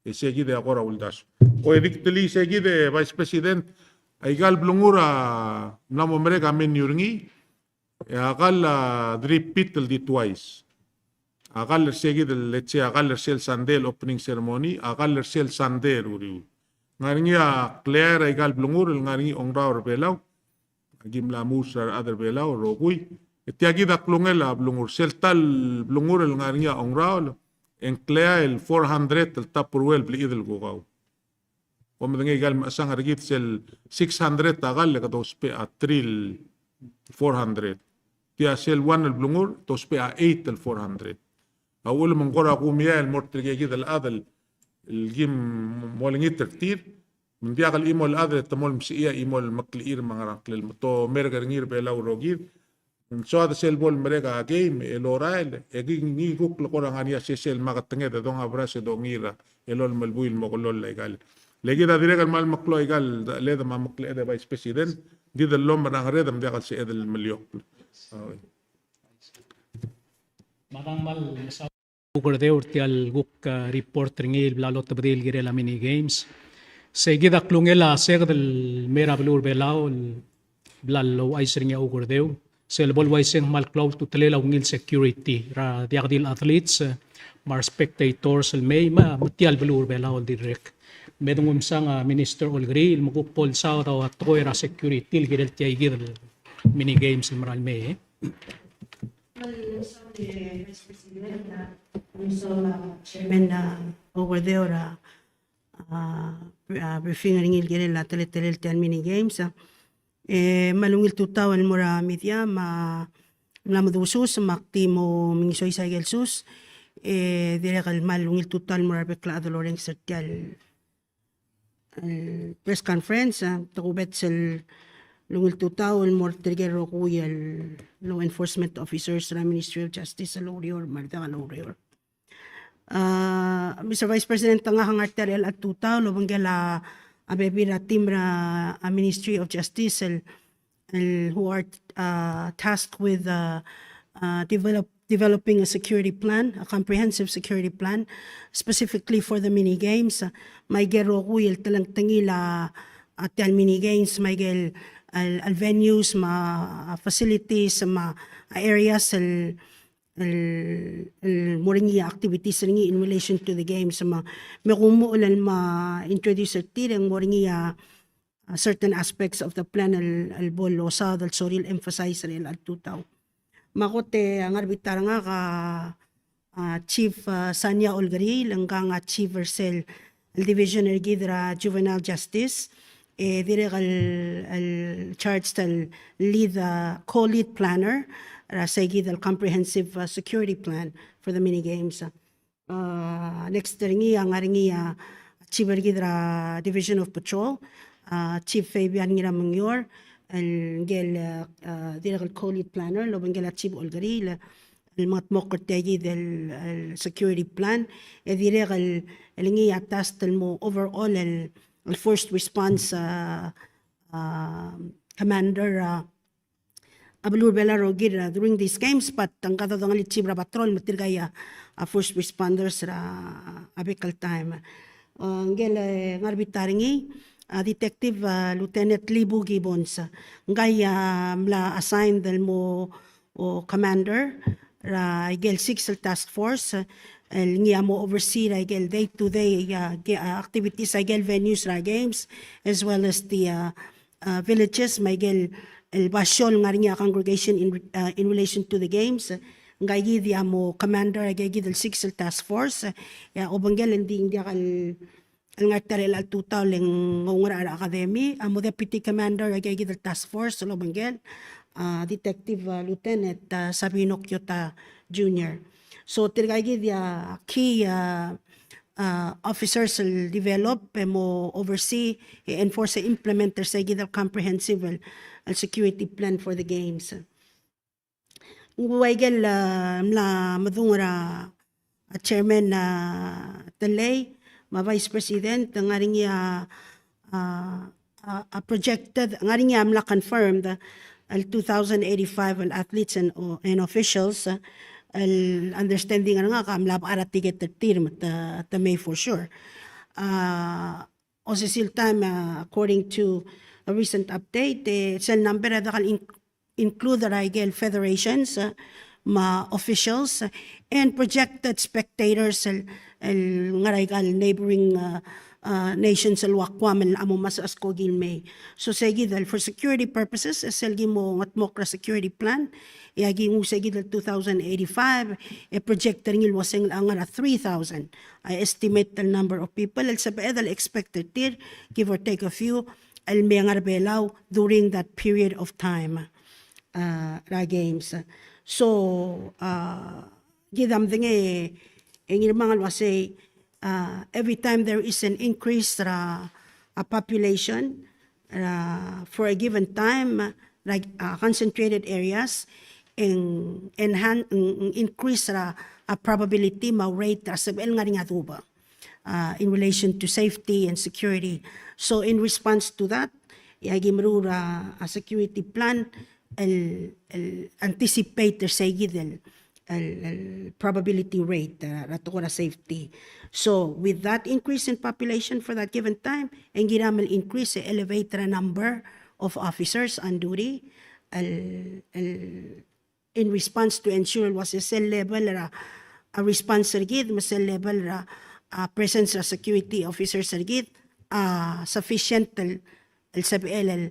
E se kid a kora uldasu. Ko e di kdulii se kid e Vice President, aika el blengur a mla mo merek a menu er ngii, e a kall a di repeat el di twice. A kall er se kid el, let's say, a kall er sel Sunday el opening ceremony, a kall er sel Sunday er uriul. Ngar er ngii a kleai er aika el blengur el ngar er ngii a ongraol er Belau. Aki mla murs er a rechad er Belau el rokui. E tia kid a klungel a blengur. Sel ta el blengur el ngar er ngii a ongraol, e ng kleai el four hundred el Tupperware el blechid el kukau. Kom medengei aika el mechesang er kid, sel six hundred a kall e kede ousbech a three el four hundred. Tia sel one el blengur, te ousbech a eight el four hundred. A uchul me ng kora kumiai el mo er tirke kid el chad el kim olengit er tir, me ng diak el chimo el chad e te mo mesechii a chimo el meklechir me a ngerang klel me te omerk er ngii er Belau el rokir. Ng soad sel bo lemerek a game e lorael, e ki ngii kuk le kora ngar er ngii a sesei el maketenged e donga beras e dongiil er a elolem el buil el mo kelloll aika el. Le kid a dirrek el kmal meklou aika el, le de ma mekleched e Vice President, di dellomech er a ngered me diak el sebeched el meliokl. Oi. Madam, mal Ukerdeu er tia el kuk, a, report er ngii el bla lotebedii el kirel a mini games. Sei kid a klungel a seked el mei er a beluu er a Belau el bla louchais er ngii a Ukerdeu. Sel bo el uaisei e ng kmal klou a ultutelel a ungil security er a diak di el athletes, e, me a re spectators el mei, me, me tia el beluu er a Belau el dirrek. Me de nguu msang a Minister Olkeriil el me kuk bo lsaod a tekoi er a security el kirel tia kid el mini games el mera el mei, e. Chairman, a, Ukerdeu er a, a, a, briefing er ngii el kirel a teletelel tia el mini games, a. E, me a ungil tutau el mo er a media, me a mla medusus, me ak di mo mengisois a ikel sus, e, dirrek el kmal ungil tutau el mo er a rebek el chad el orrenges er tia el el press conference, a, tokubets el ungil tutau el mo er tirke el rokui el law enforcement officers er a Ministry of Justice el oureor me a redak el oureor. A, Mister Vice President, ngak a ngar tia el tutau el obengkel a, a bebil er a team er a, a Ministry of Justice el el who are, uh, tasked with, uh, uh, develop, developing a security plan, a comprehensive security plan, specifically for the mini games. Uh, me aike el rokui el telengtengil a, a tia el mini games, me aike el, el, el venues, me a facilities, me a areas el, el, el mo er ngii a activities er ngii in relation to the games, me, me kumuchel el me introduce er tir e ng mo er ngii a, uh, certain aspects of the plan el, el bo losaod el sorir el emphasize er chelecha el tutau. Me a kot e a ngar er a bita er ngak a, a Chief, uh, Sania Olkeriil, ngka a chief er sel, el division er kid er a juvenile justice, e dirrek el, el charge el lead, uh, co-lead planner er a sei kid el comprehensive, uh, security plan for the mini games. Uh, next er ngii a ngar er ngii a chief er kid er a Division of Patrol, a Chief Fabian Ngiramengior, el ngike el, uh, dirrek el co-lead planner, el obengkel a Chief Olkeriil, el mengetmokl er tia kid el, el security plan, e dirrek el, el ngii a task el mo overall el, el first response, uh, uh, commander, uh, a beluu er a Belau el rokir, uh, during these games, but ngka a dodengelii el chief er a patrol me tirka a, a first responders er a, a bek el taem. Uh, ngike el, e, ngar er a bita er ngii, a Detective, uh, Lieutenant Libu Gibbons. Ngka a mla assigned el mo, o, commander er a ikel six el task force, el ngii a mo oversee er a ikel day to day, uh, ge-, uh, activities er a ikel venues er a games, as well as the, uh, uh, villages, me aike el, el basio el ngar er ngii a congregation in, uh, in relation to the games. Ngka kid a mo commander er aike kid el six el task force, e a obengkel e ng di ng diak el, el ngar er tia el tutau el ng oungerachel er a academy, a mo deputy commander er aike kid el task force el obengkel, uh, Detective, uh, Lieutenant, uh, Sabino Kyota Junior. So, tirka kid a key, uh, uh, officers el develop, e mo oversee, e enforce, e implement er sei kid el comprehensive el, el security plan for the games. Ng ua ikel, uh, mla medung er a, a Chairman, uh, Tellei, me a Vice President, ng ngar er ngii a, a, a, a projected, ng ngar er ngii a mla confirmed, el two thousand eighty-five el athletes and, and officials, el understanding er ngak a mla bechar a ticket er tir me te, te mei for sure. Uh, osisiu el taem, uh, according to a recent update, e sel number a diak el in-, include er aike el federations, uh, me a officials, uh, and projected spectators el, el ngar er aike el neighboring, uh, uh, nations el ua Guam el mo mesa a skoki el mei. So sei kid el for security purposes, e sel ki mo ngetmokl er a security plan, e aki nguu sei kid el two thousand eighty-five, e project er ngii el ua se ng ngar er a three thousand. I estimate the number of people el sebeched el expect er tir, give or take a few, el me ngar er a Belau during that period of time, uh, er a games. So, uh, kid a medengei e ngii el mle uasei, uh, every time there is an increase er a, a population, uh, for a given time, uh, like, uh, concentrated areas, e ng enhan-, ng increase er a, a probability me a rate er a sebechel ngar er ngii a dubech, uh, in relation to safety and security. So in response to that, e aki meruul a, a security plan el, el anticipate er seikid el, el, el probability rate, a, er a tekoi er a safety. So with that increase in population for that given time, e ng kiram el increase, e elevate er a number of officers on duty, el, el in response to ensure el uase sel level er a, a response er kid, me sel level er a, a presence er a security officers er kid, a sufficient el, el sebechel el,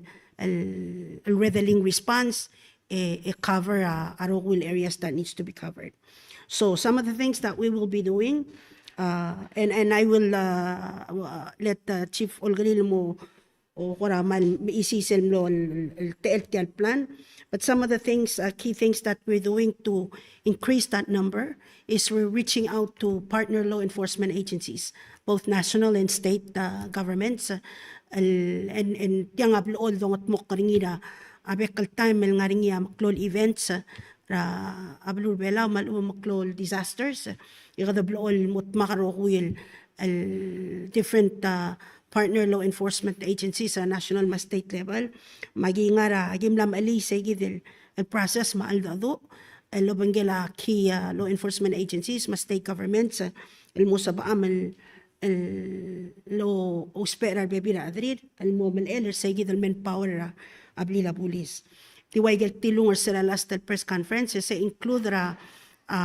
el, el readying response, e, e cover a, a rokui el areas that needs to be covered. So some of the things that we will be doing, uh, and, and I will, uh, uh, let, uh, Chief Olkeriil mo, o kora mal mesisiich el mlo el, el, el techall tia el plan. But some of the things, uh, key things that we're doing to increase that number is we're reaching out to partner law enforcement agencies, both national and state, uh, governments. Uh, el, en, en tiang a blechoel dongetmokl er ngii er a bek el taem el ngar er ngii a meklou el events, uh, er a beluu er a Belau me a lechub a meklou el disasters, e kede blechoel mo dmak a rokui el, el different, uh, partner law enforcement agencies er a national me a state level. Me aki ngar er a, aki mla mechelii seikid el, el process me a cheldecheduch el obengkel a key, uh, law enforcement agencies me a state governments, uh, el mo sebecham el, el lousbech er a rebebil er a chederir el mo melechel er seikid el manpower er a, a blil a bulis. Di ua ikel tilung er sel last el press conference, e se include er a, a,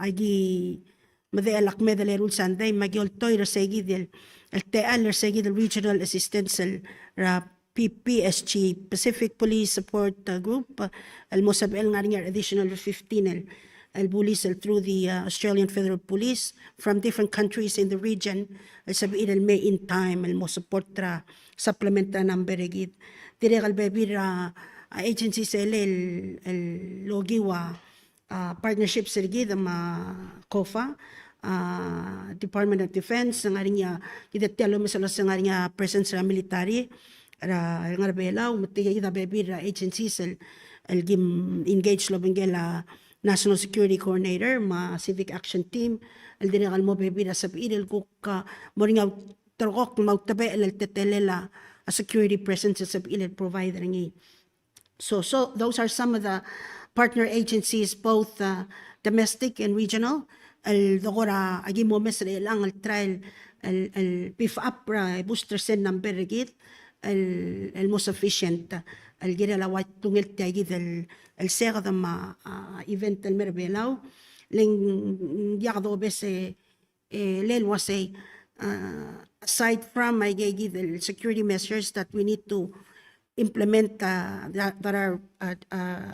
aki medechel a kmeed el eru el sandei me aki oltoir er seikid el, el techall er seikid el regional assistance el, er a P P S G, Pacific Police Support, uh, Group, uh, el mo sebechel ngar er ngii a additional fifteen el, el bulis el through the, uh, Australian Federal Police from different countries in the region, el sebechir el mei in time el mo support er a, supplement er a number er kid. Dirrek el bebil er a, a agencies el, el, el okiu a, a, partnerships er kid me a COFA, a, Department of Defense, ngar er ngii a, kid a tia el omes el uase ngar er ngii a presence er a military er a, ngar er a Belau, me tirke kid a bebil er a agencies el, el kim engage el obengkel a National Security Coordinator me a Civic Action Team, el dirrek el mo bebil er a sebechir el kuk, a, mo er ngii a ulterekokl me a ultebechel el teletelel a, a security presence el sebechir el provide er ngii. So, so those are some of the partner agencies, both, uh, domestic and regional, el de kora aki mo omes er chelechang el try el, el, el beef up er a booster sel number er kid, el, el mo sufficient, el kirel a ua klungel tia kid el, el seked me a, a, event el mei er a Belau, le ng diak dobes e, e, le el uasei, uh, aside from aike kid el security measures that we need to implement, uh, that, that are, uh, uh,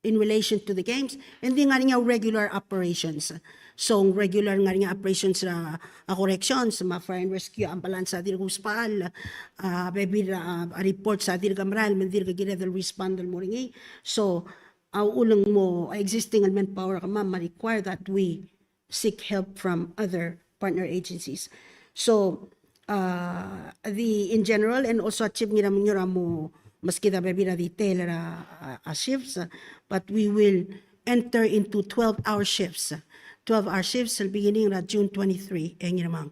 in relation to the games, e ng di ngar er ngii a regular operations. So, regular ngar er ngii a operations er a, a corrections, me a fire and rescue, ambulance a dirk ousbechall, a bebil er a, a reports a dirk merael, me ng dirk kired el respond el mo er ngii. So, a uchul e ng mo existing el manpower er kemam me a require that we seek help from other partner agencies. So, uh, the, in general, and also a Chief Ngiramngiur a mo meskid a bebil er a detail er a, a, a shifts, uh, but we will enter into twelve-hour shifts. Twelve-hour shifts el beginning er a June twenty-three, e Ngirmang.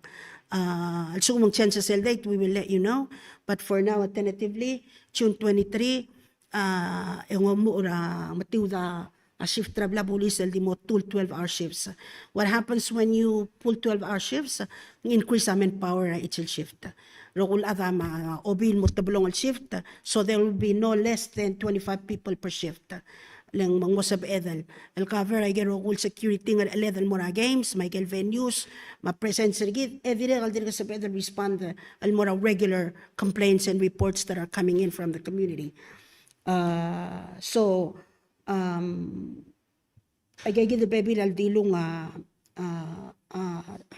Uh, a lsekum ng change er sel date, we will let you know. But for now, tentatively, June twenty-three, a, e ng omuchel er a metiud a shift er a blil a bulis el di mo two twelve-hour shifts. What happens when you pull twelve-hour shifts? Ng increase a manpower er a each el shift. Rokui el chad a mo obi el mo tebelong el shift, so there will be no less than twenty-five people per shift. Le ng mo sebeched el, el cover aike el rokui el security el ngerecheled el mo er a games, me aike el venues, me a presence er kid, e dirrek el dirk sebeched el respond el mo er a regular complaints and reports that are coming in from the community. Uh, so, um, aike kid el bebil el dilung a, a, a,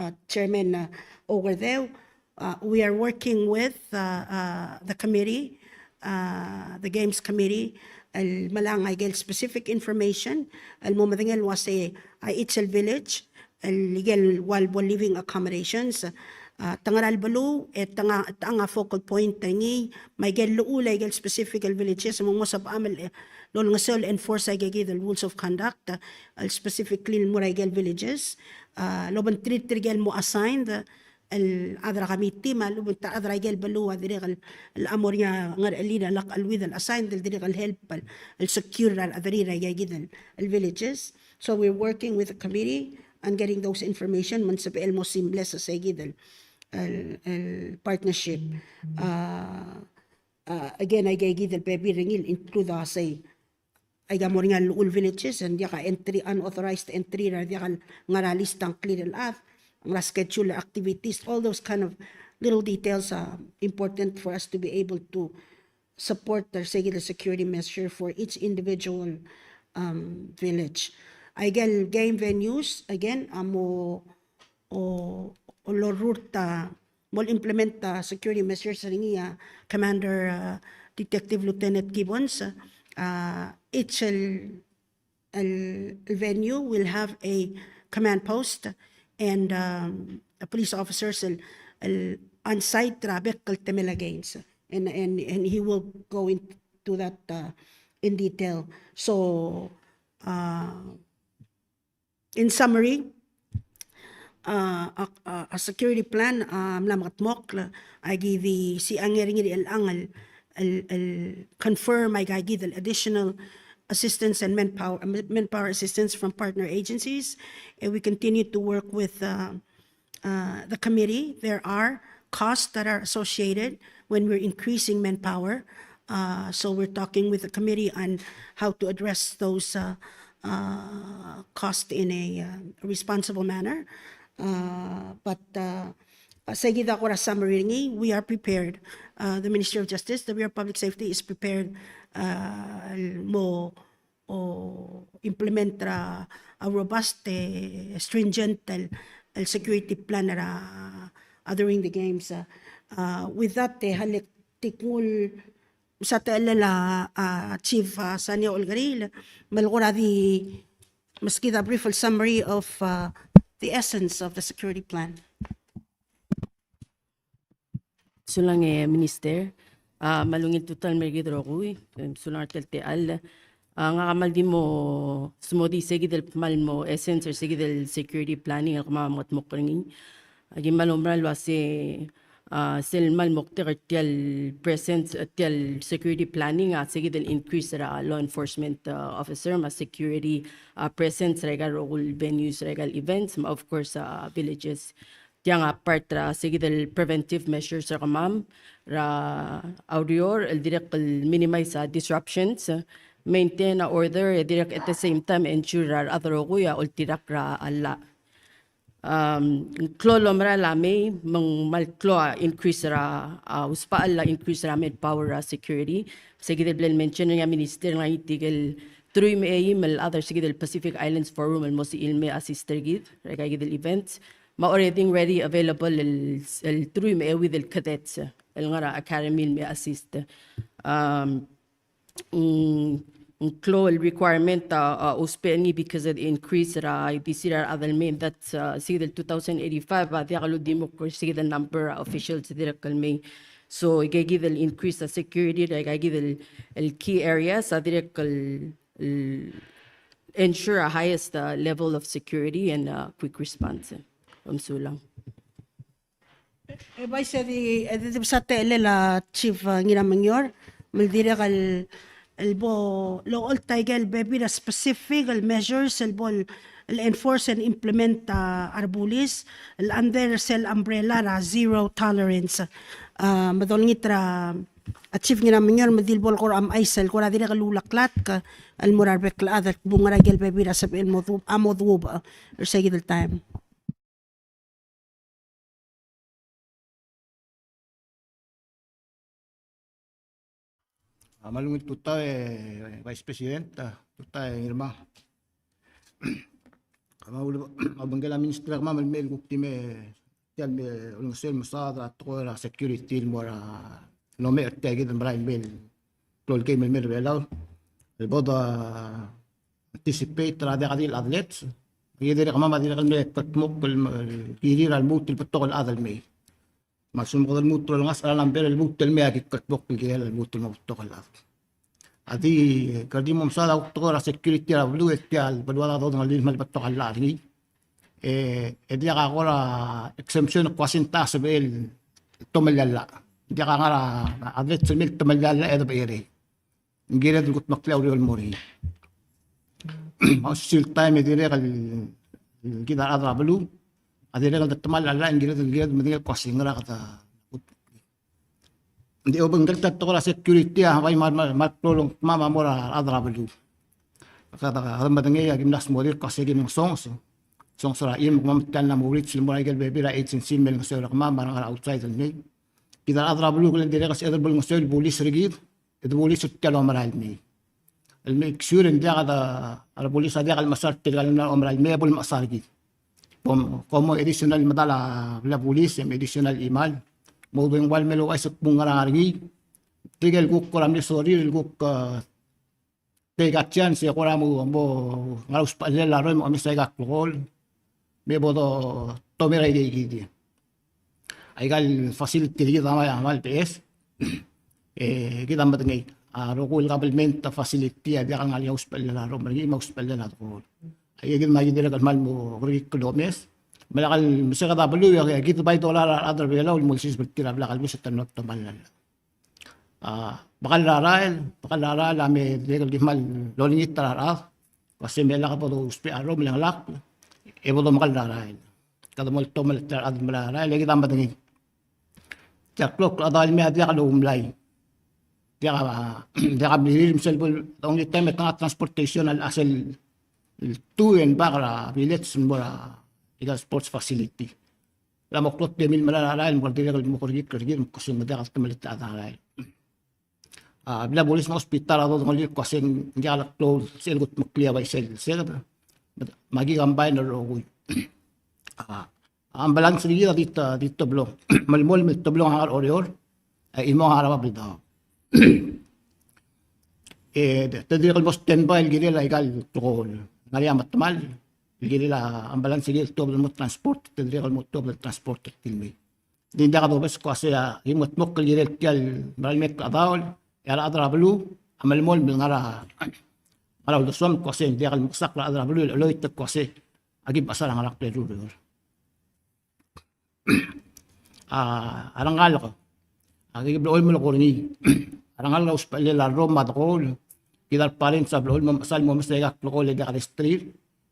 a Chairman, a, Okerdeu, uh, we are working with, uh, uh, the committee, uh, the Games Committee, el melang aike el specific information, el mo medengei el uasei a each el village, el ikel ua el bo living accommodations, a, te ngar er a beluu, e te ngar, te ngar a focal point er ngii, me aike el llechul aike el specific el villages, me ng mo sebecham el, e, lolengeseu el enforce aike kid el rules of conduct, el specifically el mo er aike el villages, a, lobengterir tirke el mo assigned, el chad er a committee me a lechub e ng ta el chad er a ikel beluu a dirrek el, el mo er ngii a ngerechelir el lak el with el assigned el dirrek el help el, el secure er a rechederir er a ikakid el, el villages. So we're working with the committee on getting those information me ng sebechel el mo seamless a seikid el, el, el partnership. Uh, uh, again, a ikakid el bebil er ngii el include a sei aika mo er ngii a llechul villages, e ng diak a entry, unauthorized entry er a diak el ngar er a list a ngklir el chad, ngar er a schedule activities, all those kind of little details are important for us to be able to support the security, security measure for each individual, um, village. Aike el game venues, again, a mo o, o lorurt a, mo implement a security measures er ngii a Commander, uh, Detective Lieutenant Gibbons, uh, each el, el, el venue will have a command post and, um, a police officers el, el on site er a bek el temel a games. And, and, and he will go into that, uh, in detail. So, uh, in summary, uh, a, a, a security plan, uh, a mla mekedmokl, a ki di siang er ngii er chelechang el, el, el confirm aika kid el additional assistance and manpower, uh, manpower assistance from partner agencies. And we continue to work with, uh, uh, the committee. There are costs that are associated when we're increasing manpower. Uh, so we're talking with the committee on how to address those, uh, uh, costs in a, uh, responsible manner. Uh, but, uh, uh, seikid a kora summary er ngii, we are prepared. Uh, the Ministry of Justice, the Bureau of Public Safety is prepared, uh, el mo o implement er a, a robust, eh, stringent el, el security plan er a, a during the games. Uh, with that, eh, a le kuk msa techellel a, a Chief, a Sania Olkeriil, me le kora di meskid a brief summary of, uh, the essence of the security plan. Sulang e Minister, a, me a ungil tutau el mei er kid el rokui, e, sulang er tia el techall. A, ngak a kmal di mo smodii seikid el kmal mo essence er seikid el security planning el kemam a mekedmokl er ngii. A, aki kmal oumera el uase, a, sel kmal moktek er tia el presence, a, tia el security planning, a, seikid el increase er a law enforcement, a, officer, me a security, a, presence er aika el rokui el venues er aika el events, me a, of course, a, villages. Tiang a part er a seikid el preventive measures er kemam er a ureor el dirrek el minimize a disruptions, maintain a order, e dirrek at the same time ensure er a rechad el rokui a oltirakl er a llach. Um, ng klou el omerael a mei, me ng kmal klou a increase er a, a, usbechel a increase er a manpower er a security. Seikid el bla el mention er ngii a Minister el ngar er ngii tirke el teruich me a eim el chad er seikid el Pacific Islands Forum el mo sebechir el mei assist er kid er aika kid el events. Me a already ready available el, el teruich me a euid el cadets el ngar er a academy el mei assist. Um, ng, ng klou el requirement a, a, ousbech er ngii because of the increase er a, a, di sel a rechad el mei, that's, uh, seikid el two thousand eighty-five, a, diak el uldimukl er seikid el number a officials dirrek el mei. So, aika kid el increase a security er aika kid el, el key areas, a dirrek el, el ensure a highest, uh, level of security and, uh, quick response. Kom sulang. E bai se di, e di, di msa techellel a Chief, a, Ngiramengior, me le dirrek el, el bo locholt aike el bebil er a specific el measures el bo el, el enforce and implement a, a rebulis, el under sel umbrella er a zero tolerance. A, me dolengit er a, a Chief Ngiramengior me di le bo el kora mechais el kora dirrek el uleklatk el mo er a rebek el chad el kbung er aike el bebil er a sebechel el mo du-, a mo duubech er seikid el taem. A, me a ungil tutau e Vice President, a, tutau e Ngirmang. Kemam a ul-, a obengkel a Minister er kemam el mei el kuk di mei, tia el mei olengeseu el mesaod er a tekoi er a security el mo er a, el omecher tia kid el merael el mei el klou el game el mei er a Belau. El bo de anticipate er a diak di el athletes. Aki dirrek, kemam a dirrek el mei el kldmokl el, el kirir a lmuut el betok el chad el mei. Me a lsekum kede lmuut el olengasech er a number el lmuut el mei, aki kldmokl el kirel a lmuut el mo betok el chad. A di, kede di mo mesaod a kuk tekoi er a security er a beluu, e tia el beluu a dodengelii el kmal betok a llach er ngii. E, e diak a kora exemption el kmo a se ng ta sebechel el tomellii a llach. Diak a ngar er a, a dredge el mei el tomellii a llach e de becherei. Ng kired el kutmeklii a ureor el mo er ngii. Me a osisiu el taem e dirrek el, el kid a rechad er a beluu a dirrek el detemall a llach, e ng kired, ng kired el medengei el kmo a se ngera kede Ng di obengkel a tekoi er a security a bai mal, mal, mal klou el ongtemam a mo er a rechad er a beluu. Kede, kede medengei a ki mla smodii el kmo a se ki mngesonges. Songes er a chim, kemam tia el mla mo reach el mo er a ikel bebil er a agency el me olengeseu er kemam me a rengar er a outside el mei. Kid a rechad er a beluu a kle dirrek el sebeched el bo lengeseu el bulis er kid, e de bulis er tia el omerael el mei. El make sure e ng diak a, a rebulis a diak el mechesang er tirka el mla omerael el mei e bo lemechesang er kid. Kom, kom mo additional medal a blil a bulis, e mo additional chimal. Mo dengua el mei el ouchais el kmo ng ngerang er ngii. Tirke el kuk kora mle sorir el kuk, e, take a chance e kora mo, mo ngar er a usbechellel a rrom e omes aika el klekool. Me bo dotomall er a ikeikid. Aika el facility er kid a kmal, kmal beches. E kid a medengei a rokui el government a facility a diak el ngar er ngii a usbechellel a rrom er ngii me a usbechellel a klekool. Aika kid me a ki dirrek el kmal mo kerekikl el omes. Me lak el meseked a beluu e kid bai dolai a rechad er a Belau el mo olsiseb er tir a blak el buis e te mlo tomellii a llach. A, bekall er a rael, bekall er a rael a me dirrek el ki kmal olengit er a rechad. Kmo a se me lak bo dousbech a rrom el chengelakl, e bo domekall er a rael. Kede mo oltomellii a rechad el mekall er a rael, e kid a medengei. Tia el klok el chedaol el mei a diak loumlai. Diak a, diak a blirir me sel bo, the only time e te ngar er a transportation a sel, el two and back er a village el mo er a, aika el sports facility. Ng mla mo klou a temel el mekall er a rael, me kede dirrek el mo kerekikl er kid, me kmo se ng diak el temellii a rechad er a rael. A, blil a bulis me a hospital a dodengelii el kmo se ng diak el klou sel kutmeklii a bai sel, sel, me a ki combine el rokui. A, ambulance er kid a di te, di te blo. Melemolem el te blo a ngar er a Oreor, e chimong a ngar er a Babeldaob. E, te dirrek el mo standby el kirel aika el klekool. Ngar er ngii a metemall, el kirel a ambulance el tuobed el mo transport, te dirrek el mo tuobed el transport er tir el mei. Ng di diak dobes el kmo a se a ki mengetmokl el kirel tia el merael el mei el chedaol, e a rechad er a beluu a melemolem el ngar er a, ngar er a uldesuam el kmo a se ng diak el mekesakl er a rechad er a beluu el cheloit el kmo a se a ki mechesang a ngerakl el ureor. A, a rengalek. A ki blechoel melekoi er ngii. A rengalek er a usbechellel a rrom me a dekool. Kid a re parents a blechoel mo mechesang el mo omes aika el klekool e diak a restrir.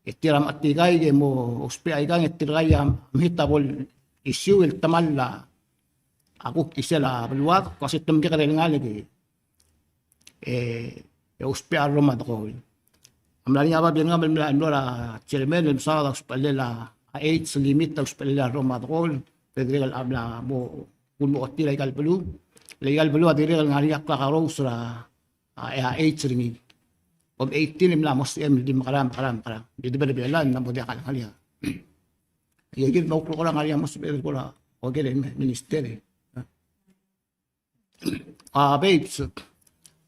E tir a mechetikai e mo ousbech aikang e tirka a mechit a bo el issue el temall a kuk chisel a beluad, kmo a se te mkekerei el ngalek e e, e ousbech a rrom me a dekool. A mla er ngii a babier er ngii a mla, mlo er a chairman el mesaod a usbechellel a, a age limit a usbechellel a rrom me a dekool, te dirrek el mla mo, mo ochotii er aika el beluu. Le aika el beluu a dirrek el ngar er ngii a klakerous er a, a, a age er ngii. Kom eighteen e mla mo sebechem el di mekerang, mekerang, mekerang. Di debe er a Belau e mla mo diak a lengar er ngii a. E kid me a kuk kora ngar er ngii a mo sebechem el kora, oker e minister e. A, vapes.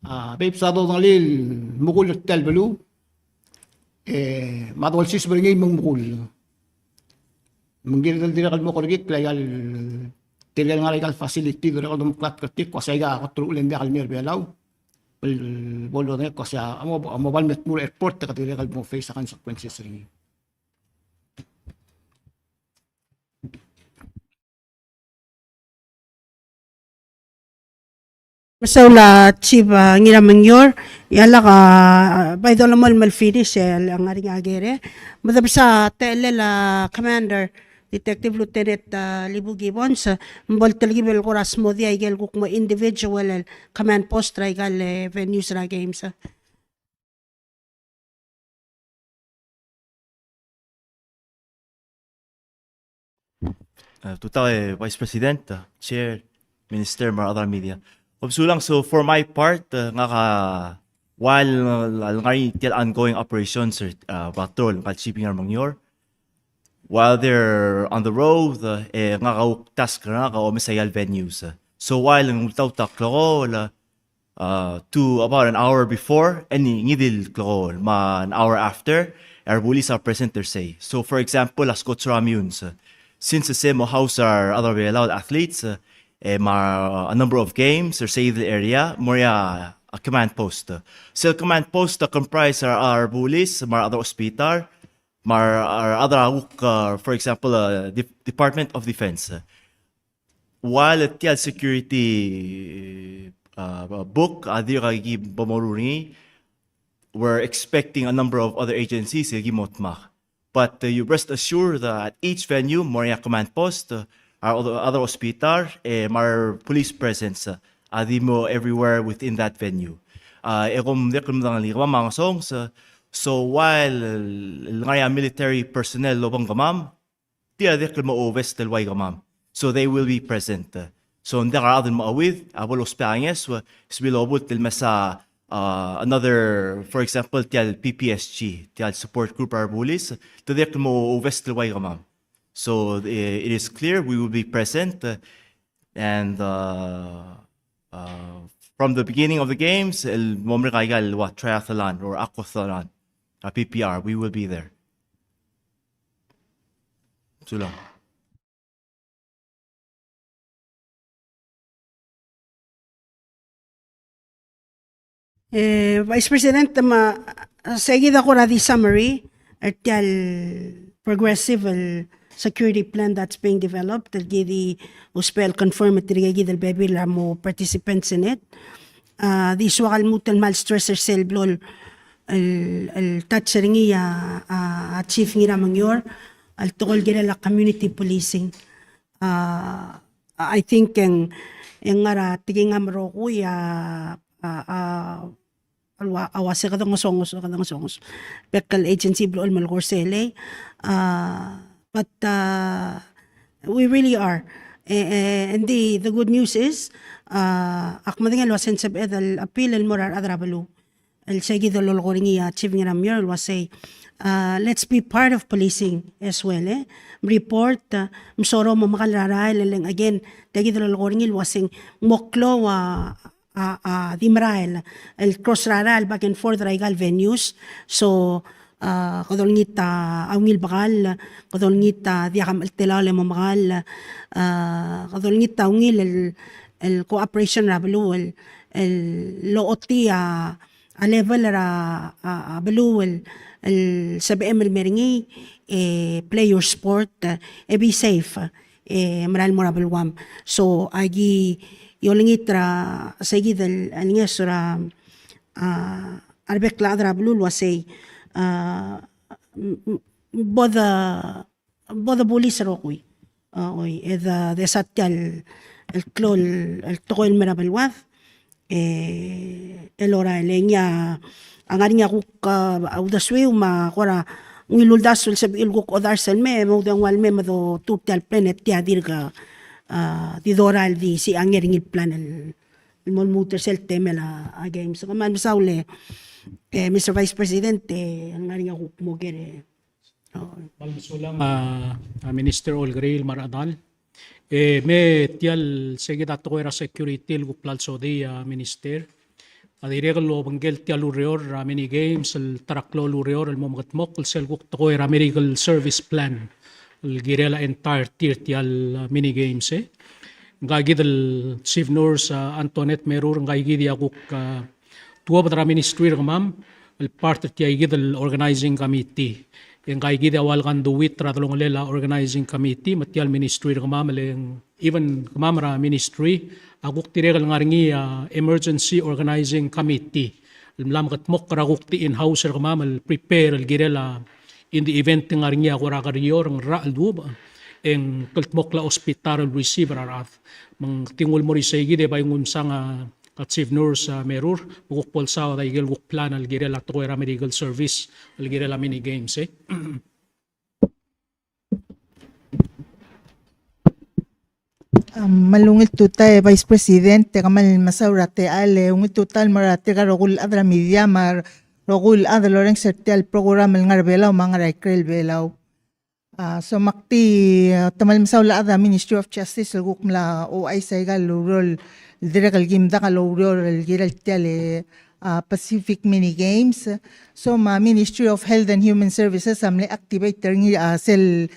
A, vapes a dodengelii el mekull er tia el beluu. E, me a dolsiseb er ngii me ng mekull. Me ng kired el dirrek el mo kerekikl aika el, tirke el ngar er aika el facility, dirrek el domeklatk er tir, kmo a se aika kot el uchul e ng diak el mei er a Belau. El bo lodengei kmo a se a mo, mo bai el me tmuu er a airport e kede dirrek el mo face a consequences er ngii. Mesaul a Chief, a, Ngiramengior, e a lak a, a, bai dolemolem el finish, e, le ngar er ngii a kere. Me de bsa techellel a Commander, Detective Lieutenant, a, Libu Gibbons, me bo el telkib el kora smodii aike el kuk mo individual el command post er aika el, e, venues er a games. Uh, tutau, e, Vice President, uh, Chair, Minister, me a rechad er a media. Kom sulang, so for my part, uh, ngak a, while, uh, ngar er ngii tia el ongoing operations, uh, patrol, ngak el Chief Ngiramengior, while they're on the road, uh, e ngak a kuk task er ngak a omes aika el venues. So while ng ultaut a klekool, uh, uh, to about an hour before, e ngii di el klekool, me a an hour after, e a rebulis a present er sei. So, for example, a Scots Ramunes, uh, since se mo house a rechad er a Belau el athletes, uh, e me a, uh, a number of games er sei el area, mo er ngii a, a command post. Sel command post a comprise er a, a rebulis, me a rechad er a hospital, me a re, a re other a kuk, uh, for example, uh, Dep-, Department of Defense. Uh, while tia el security, uh, book a dirk aki bo moruul er ngii, we're expecting a number of other agencies el ki mo dmak. But, uh, you rest assured that each venue, mo er ngii a command post, uh, a re other, other hospital, e, me a re police presence, uh, a di mo everywhere within that venue. Uh, e kom dirrek el medengelii, kemam a ngesonges, uh, so while, uh, el ngar er ngii a military personnel el obengkemam, tir a dirrek el mo ouvest el ua kemam. So they will be present. So ng diak a rechad el mo ouid a bo lousbech a ngeso, e sebechir el lobult el mesa, uh, another, for example, tia el P P S G, tia el support group er a rebulis, te dirrek el mo ouvest el ua kemam. So, uh, it is clear we will be present, uh, and, uh, uh, from the beginning of the games, el mo merek aika el ua triathlon or aquathlon, a P P R, we will be there. Sulang. E, Vice President, me a, se kid a kora di summary er tia el progressive el security plan that's being developed, el ki di ousbech el confirm er tirke kid el bebil a mo participants in it. A, di soak el lmuut el kmal stress er sel blo el, el, el touch er ngii a, a, a Chief Ngiramengior, el tekoi el kirel a community policing. A, I think e ng, e ng ngar er a tekingam el rokui a, a, a, a ua, a uase kede ngesonges, kede ngesonges. Bek el agency blo el melekoi er sei. A, but, a, we really are. E, e, and the, the good news is, a, ak medengei el uase ng sebeched el appeal el mo er a rechad er a beluu. El se kid el lolekoi er ngii a Chief Ngiramengior el uasei, a, let's be part of policing as well, e. Report, a, mesaul el mo omekall er a rael, e le ng again, tia kid el lolekoi er ngii el uasei ng mo klou a, a, a di merael el cross er a rael back and forth er aika el venues. So, a, kede olengit a ungil bekall, kede olengit a diak a mecheltelaol e mo omekall, a, kede olengit a ungil el, el cooperation er a beluu el, el lochotii a, a level er a, a, a beluu el, el sebechem el mer ngii, e, play your sport, e, be safe, e, merael el mo er a beluam. So, aki olengit er a, se kid el, el ngeso er a, a, a rebek el chad er a beluu el uasei, a, m-, m-, bo de bo de bulis el rokui. A, oi, e de, de sa tia el, el klou el, el tekoi el mer a beluad, e, el orael, e ngii a ngar er ngii a kuk, a, uldesuiu me a kora ungil uldasu el sebechir el kuk odars el mei, e mo oudengua el mei me dotuu tia el plan e tia dirk, a, di dorael di sichang er ngii el plan el, el mo lmuut er sel temel a, a games. Kmal mesaul e, e, Mister Vice President, e, ngar er ngii a kuk mo ker e, Kmal mesulang a, a Minister Olkeriil me a rechedal. E me tia el se kid a tekoi er a security el kuk bla lsodii a Minister. A dirrek el obengkel tia el ureor er a mini games el ta er a klou el ureor el mo mekedmokl sel kuk tekoi er a medical service plan el kirel a entirety er tia el, a, mini games, e. Ngka kid el Chief Nurse, a, Antoinette Merur, ngka kid a kuk, a, tuobed er a ministry er kemam el part er tia kid el organizing committee. E ngka kid a ua el conduit er a delongelel a organizing committee me tia el ministry er kemam, e le ng even kemam er a ministry a kuk dirrek el ngar er ngii a emergency organizing committee el mla mekedmokl er a kuk di in-house er kemam el prepare el kirel a in the event ng ngar er ngii a kora kerior, ng ngerachel duubech, e ng kldmokl a hospital el receive er a rechad. Me ng di nguu el mo er isei kid e bai nguu msang a a Chief Nurse, a, Merur, me kuk bo lsaod a ikel kuk plan el kirel a tekoi er a medical service el kirel a mini games, e. A, me a ungil tutau e Vice President, e kmal mesaul er a techall, e ungil tutau el mo er tirka el rokui el chad er a media me a rokui el chad el orrenges er tia el program el ngar er a Belau me a ngar er a ikrel Belau. A, so me ak di, a, te kmal mesaul a chad er a Ministry of Justice el kuk mla ouchais aika el ureor el dirrek el kim dak el oureor el kirel tia el, a, Pacific Mini Games. So me a Ministry of Health and Human Services a mle activate er ngii, a, sel,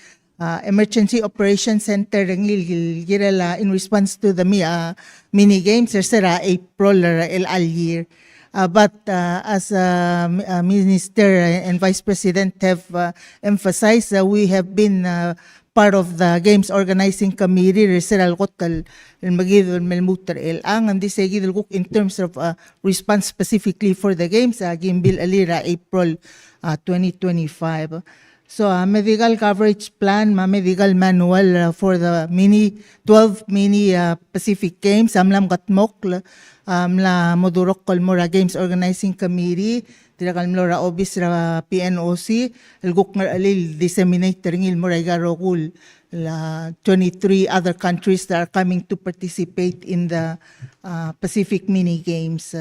uh, Emergency Operation Center er ngii el kirel, uh, in response to the mi-, uh, mini games er se er a April er chelecha el year. Uh, but, uh, as, uh, mi-, uh, Minister and Vice President have, uh, emphasized, uh, we have been, uh, part of the Games Organizing Committee er se er a lekot el, el mekid el me lmuut er chelechang, ng di se kid el kuk in terms of, uh, response specifically for the games, uh, aki mbilechelir er a April, uh, twenty twenty-five. So, uh, medical coverage plan me a medical manual, uh, for the mini, twelve mini, uh, Pacific Games a mla mekedmokl, uh, mla mo durokl el mo er a Games Organizing Committee, dirrek el mlo er a obis er a P N O C, el kuk ngerchelir el disseminate er ngii el mo er aika el rokui el, uh, twenty-three other countries that are coming to participate in the, uh, Pacific Mini Games.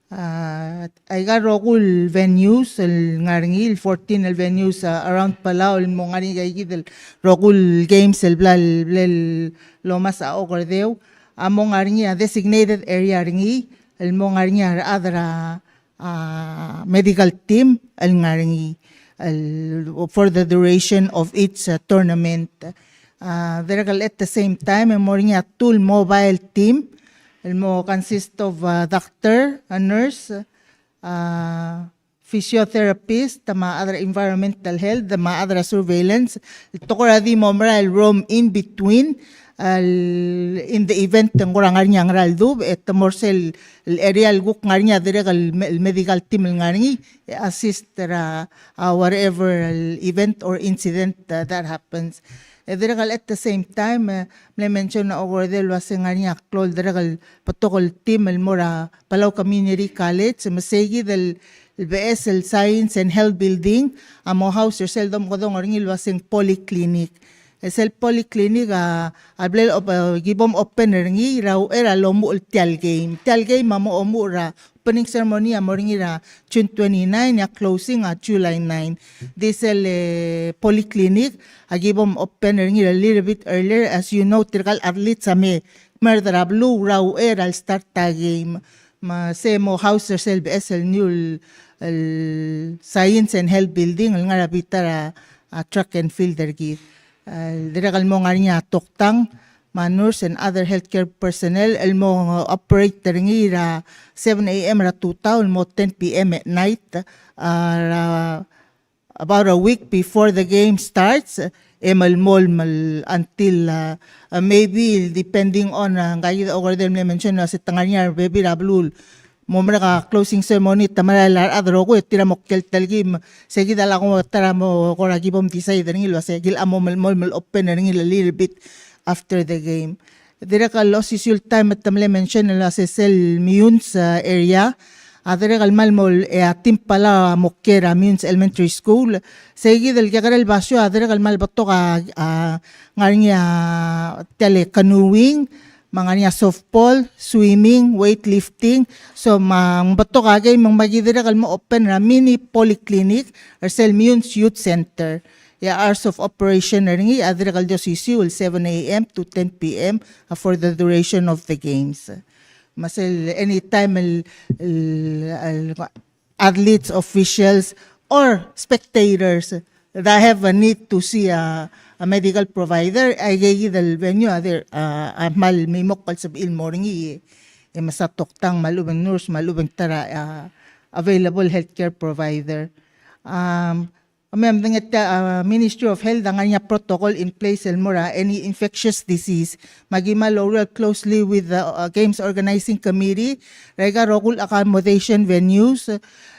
Uh, aika el rokui el venues el ngar er ngii, el fourteen el venues, uh, around Palau el mo ngar er ngii aika kid el rokui el games el bla el, bla el lomes a okerdeu, a mo ngar er ngii a designated area er ngii, el mo ngar er ngii a rechad er a, uh, medical team el ngar er ngii, el, for the duration of each, uh, tournament. Uh, dirrek el at the same time, e mo er ngii a two el mobile team, el mo consist of, uh, doctor, a nurse, uh, physiotherapist, me a other environmental health, me a other surveillance. El tekoi er a di mo merael el roam in between, el, in the event e ng kora ngar er ngii a ngera el dubech, e te mo er sel, el area el kuk ngar er ngii a dirrek el me-, el medical team el ngar er ngii, e assist er a, uh, whatever el event or incident, uh, that happens. E dirrek el at the same time, e, mle mention a okerdeu el uase ng ngar er ngii a klou el dirrek el betok el team el mo er a Palau Community College, me sei kid el, el beches el Science and Health Building, a mo house er sel domekedong er ngii el uase ng polyclinic. E sel polyclinic a, a bla el op-, a, ki bo mopen er ngii er a uchei er a lomuchel tia el game. Tia el game a mo omuchel er a opening ceremony a mo er ngii er a June twenty-nine, e a closing a July nine. Di sel, e, polyclinic a ki bo mopen er ngii er a little bit earlier, as you know, tirka el athletes a me merd er a beluu er a uchei er a start a game. Me se mo house er sel beches el new el, el Science and Health Building el ngar er a bita er a, a, track and field er kid. El dirrek el mo ngar er ngii a toktang, me a nurse and other healthcare personnel, el mo operate er ngii er a seven A M er a tutau, el mo ten P M at night, a, er a about a week before the game starts, e melemolem el until, uh, uh, maybe depending on, uh, ngka kid a okerdeu el mle mention el uase te ngar er ngii a rebebil er a beluu el mo merek a closing ceremony, te merael a rechad el rokui, e tir a mo kiei el telkib, me se kid a lak mo ta er a mo kora ki bo mdecide er ngii el uase ki locha mo melemolem el open er ngii a little bit after the game. Dirrek el osisiu el taem me te mle mention el uase sel Meyuns, uh, area, a dirrek el kmal mo, e, a team Palau a mo kiei er a Meyuns Elementary School. Sei kid el kekerei el basio a dirrek el kmal betok a, a, ngar er ngii a tia el canoeing, me a ngar er ngii a softball, swimming, weightlifting. So me ng betok a game, me ng maki dirrek el mo open er a mini polyclinic er sel Meyuns Youth Center. E a hours of operation er ngii a dirrek el di osisiu el seven A M to ten P M, uh, for the duration of the games. Me sel anytime el, el, el athletes, officials, or spectators that have a need to see a, a medical provider, aika kid el venue a di, a, a kmal mimokl el sebechir el mo er ngii, e mesa toktang me a lechub e ng nurse me a lechub e ng ta er a, a, available healthcare provider. Um, Me a medengei a, uh, Ministry of Health a ngar er ngii a protocol in place el mo er a any infectious disease. Me aki kmal oureor closely with the, uh, Games Organizing Committee er aika el rokui el accommodation venues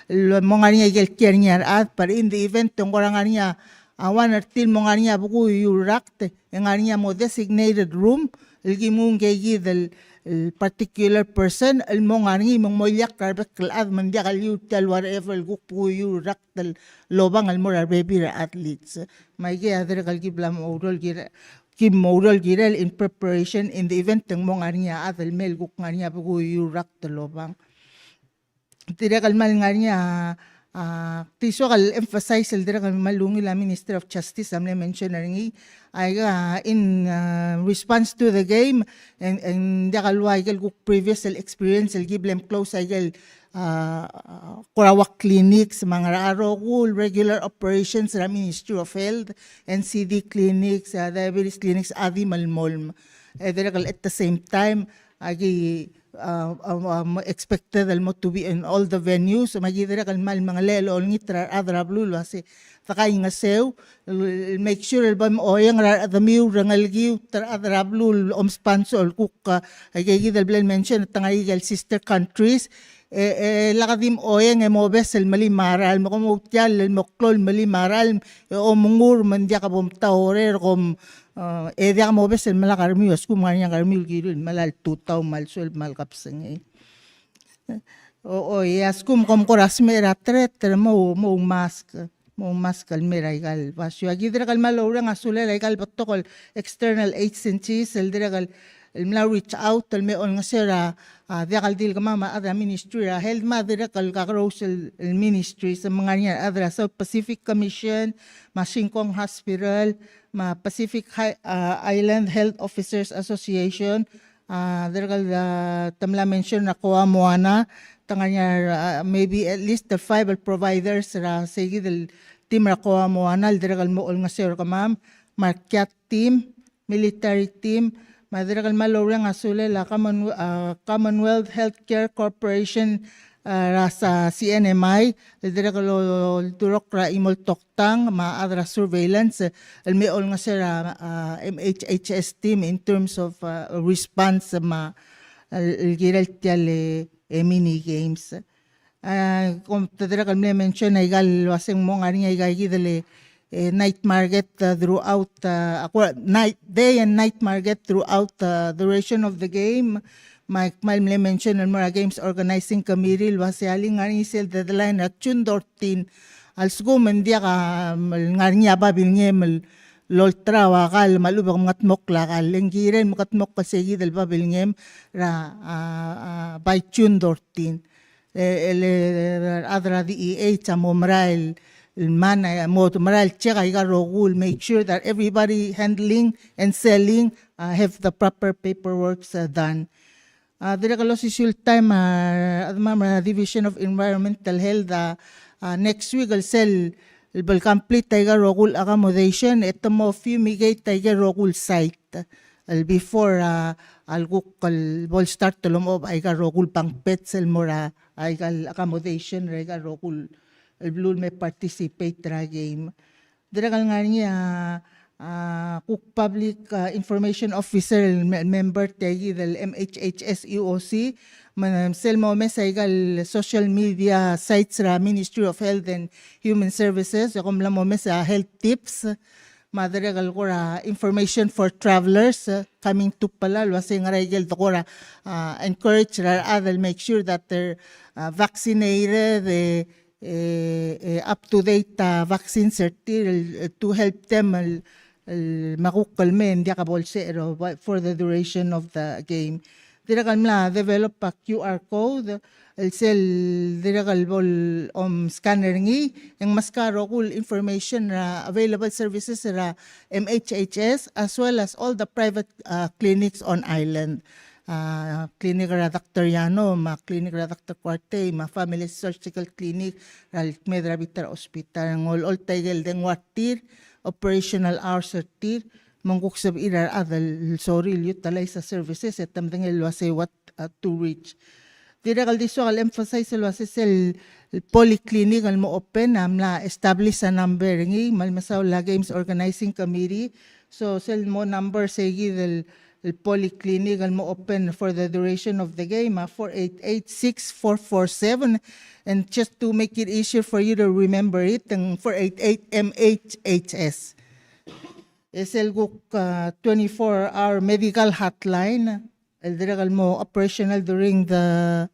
el mo ngar er ngii a ikel kiei er ngii a rechad, but in the event e ng kora ngar er ngii a, uh, one er tir el mo ngar er ngii a bekuu el rakt, e ngar er ngii a mo designated room el ki mnguu ngke kid el, el particular person el mo ngar er ngii, me ng mo ileakl er a rebek el chad me ng diak el liu tia el whatever el kuk bekuu el rakt el lobang el mo er a rebebil er a athletes. Me aikei a dirrek el ki bla mo oureor el kirel, ki mo oureor el kirel in preparation in the event e ng mo ngar er ngii a chad el mei el kuk ngar er ngii a bekuu el rakt el lobang. Dirrek el kmal ngar er ngii a, A, di soak el emphasize el dirrek el kmal ungil a Ministry of Justice a mle mention er ngii, aika, in, a, response to the game, e ng, e ng diak el ua aike el kuk previous el experience el ki bla mclose aike el, a, kora ua clinics, me a ngar er a rokui el regular operations er a Ministry of Health, N C D clinics, a, diabetes clinics, a di melemolem. E dirrek el at the same time, aki, a, a, a, expected el mo to be in all the venues, me aki dirrek el kmal mengelel el olengit er a rechad er a beluu el uase, dekaingeseu, el, el make sure el bo mochoieng er a rechedemiu, rengelekiu, er a rechad er a beluu el omsponsor el kuk, a, aike kid el bla el mention, te ngar er aike el sister countries, e, e, lak di mochoieng e mobes el melim a ralm, me kom outiall el mo klou el melim a ralm, e omengur me ng diak bo mtaorer, kom, a, e diak mobes el melak a remiu, a lsekum ng ngar er ngii a remiu el kirir el melai el tutau me a lsuelb me a lekebesengei. O, o, e a lsekum kom kora smecher er a threat, te mo, mo mask, mo mask el mei er aika el basio. Aki dirrek el kmal oureng a sulel aika el betok el external agencies el dirrek el, el mla reach out el me olengeseu er a, a, diak el di el kemam a chad er a Ministry er a Health, me a dirrek el kakerous el, el ministries, me ng ngar er ngii a chad er a South Pacific Commission, me a Shin Kong Hospital, me a Pacific Hi-, a, Island Health Officers Association, a, dirrek el, a, te mla mention er a Koa Moana, te ngar er ngii a, a, maybe at least the five el providers er a seikid el team er a Koa Moana el dirrek el mo olengeseu er kemam, me a kiat team, military team, me a dirrek el kmal oureng a sulel a Commonwe-, a, Commonwealth Healthcare Corporation, a, er a sa C N M I, el dirrek el oldurokl er a chimo el toktang, me a chad er a surveillance, el me olengeseu er a, a, M H H S team in terms of, a, response, me a, el, el kirel tia el, e, mini games. A, kom te dirrek el mle mention aika el uase ng mo ngar er ngii aika kid el, e, night market, a, throughout, a, a kora night, day and night market throughout the duration of the game. Me ak kmal mle mention el mo er a Games Organizing Committee el uase a le ng ngar er ngii sel deadline er a June thirteen. A lsekum e ng diak a, mm, ngar er ngii a babilngem el olterau a kall me a lechub e ke mengetmokl a kall, e ng kirel mekedmokl seikid el babilngem er a, a, a, by June thirteen. E, el, e, a rechad er a D E H a mo merael el, el man, a mo merael el check aika el rokui el make sure that everybody handling and selling, uh, have the proper paperwork, uh, done. A, dirrek el osisiu el taem, a, a chedemam er a Division of Environmental Health, a, a, next week el sel, el bo el complete aika el rokui el accommodation, e te mo fumigate aika el rokui el site el before, a, a lekuk el bo el start el omob aika el rokui el bunk beds el mo er a, aika el accommodation er aika el rokui el, el beluu el me participate er a game. Dirrek el ngar er ngii a, a, kuk public, a, information officer el me-, member tia kid el M H H S E O C, me sel mo omes aika el social media sites er a Ministry of Health and Human Services, e kom mla mo omes a health tips, me a dirrek el kora information for travelers, e, coming to Palau, el uase ng ngar er ngii aike el de kora, a, encourage er a rechad el make sure that they're, a, vaccinated, e, e, e, up to date, a, vaccines er tir, el, e, to help them el, el me kuk el mei e ng diak a bo el secher, o, for the duration of the game. Dirrek el mla develop a Q R code, el sel dirrek el bo el om scan er ngii, e ng meskau a rokui el information er a available services er a M H H S, as well as all the private, uh, clinics on island. Uh, clinic er a Doctor Yano, me a clinic er a Doctor Kuartei, me a Family Surgical Clinic er a lekmeed er a bita er a hospital, ng olecholt aike el dengua er tir, operational hours er tir, me ng kuk sebechir a rechad el sorir el utilize a services, e te medengei el uase what, uh, to reach. Dirrek el di soak el emphasize el uase sel, el polyclinic el mo open a mla establish a number er ngii, me a le mesaul a Games Organizing Committee. So sel mo number seikid el, el polyclinic el mo open for the duration of the game, a four eight eight six four four seven. And just to make it easier for you to remember it, ng four eight eight M H H S. E sel kuk, ah, twenty-four hour medical hotline, el dirrek el mo operational during the,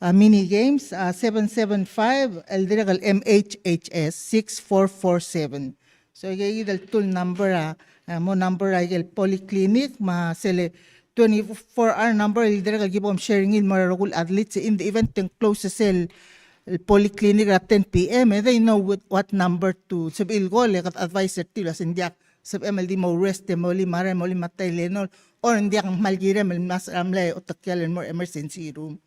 ah, mini games, ah, seven seven five, el dirrek el M H H S, six four four seven. So, aike kid el two number, ah, ah, mo number er aike el polyclinic, me sel twenty-four hour number, el dirrek el ki bo mshare er ngii el mo er a rokui el athletes, in the event te ng close sel el polyclinic er a ten P M, e they know what, what number to, sebechir el call, e kede advise er tir el uase ng diak, sebechem el di mo rest, e mo olim a rem, mo olim a Tylenol, or ng diak ng kmal kirem el mla, mla otekial el mo er a emergency room.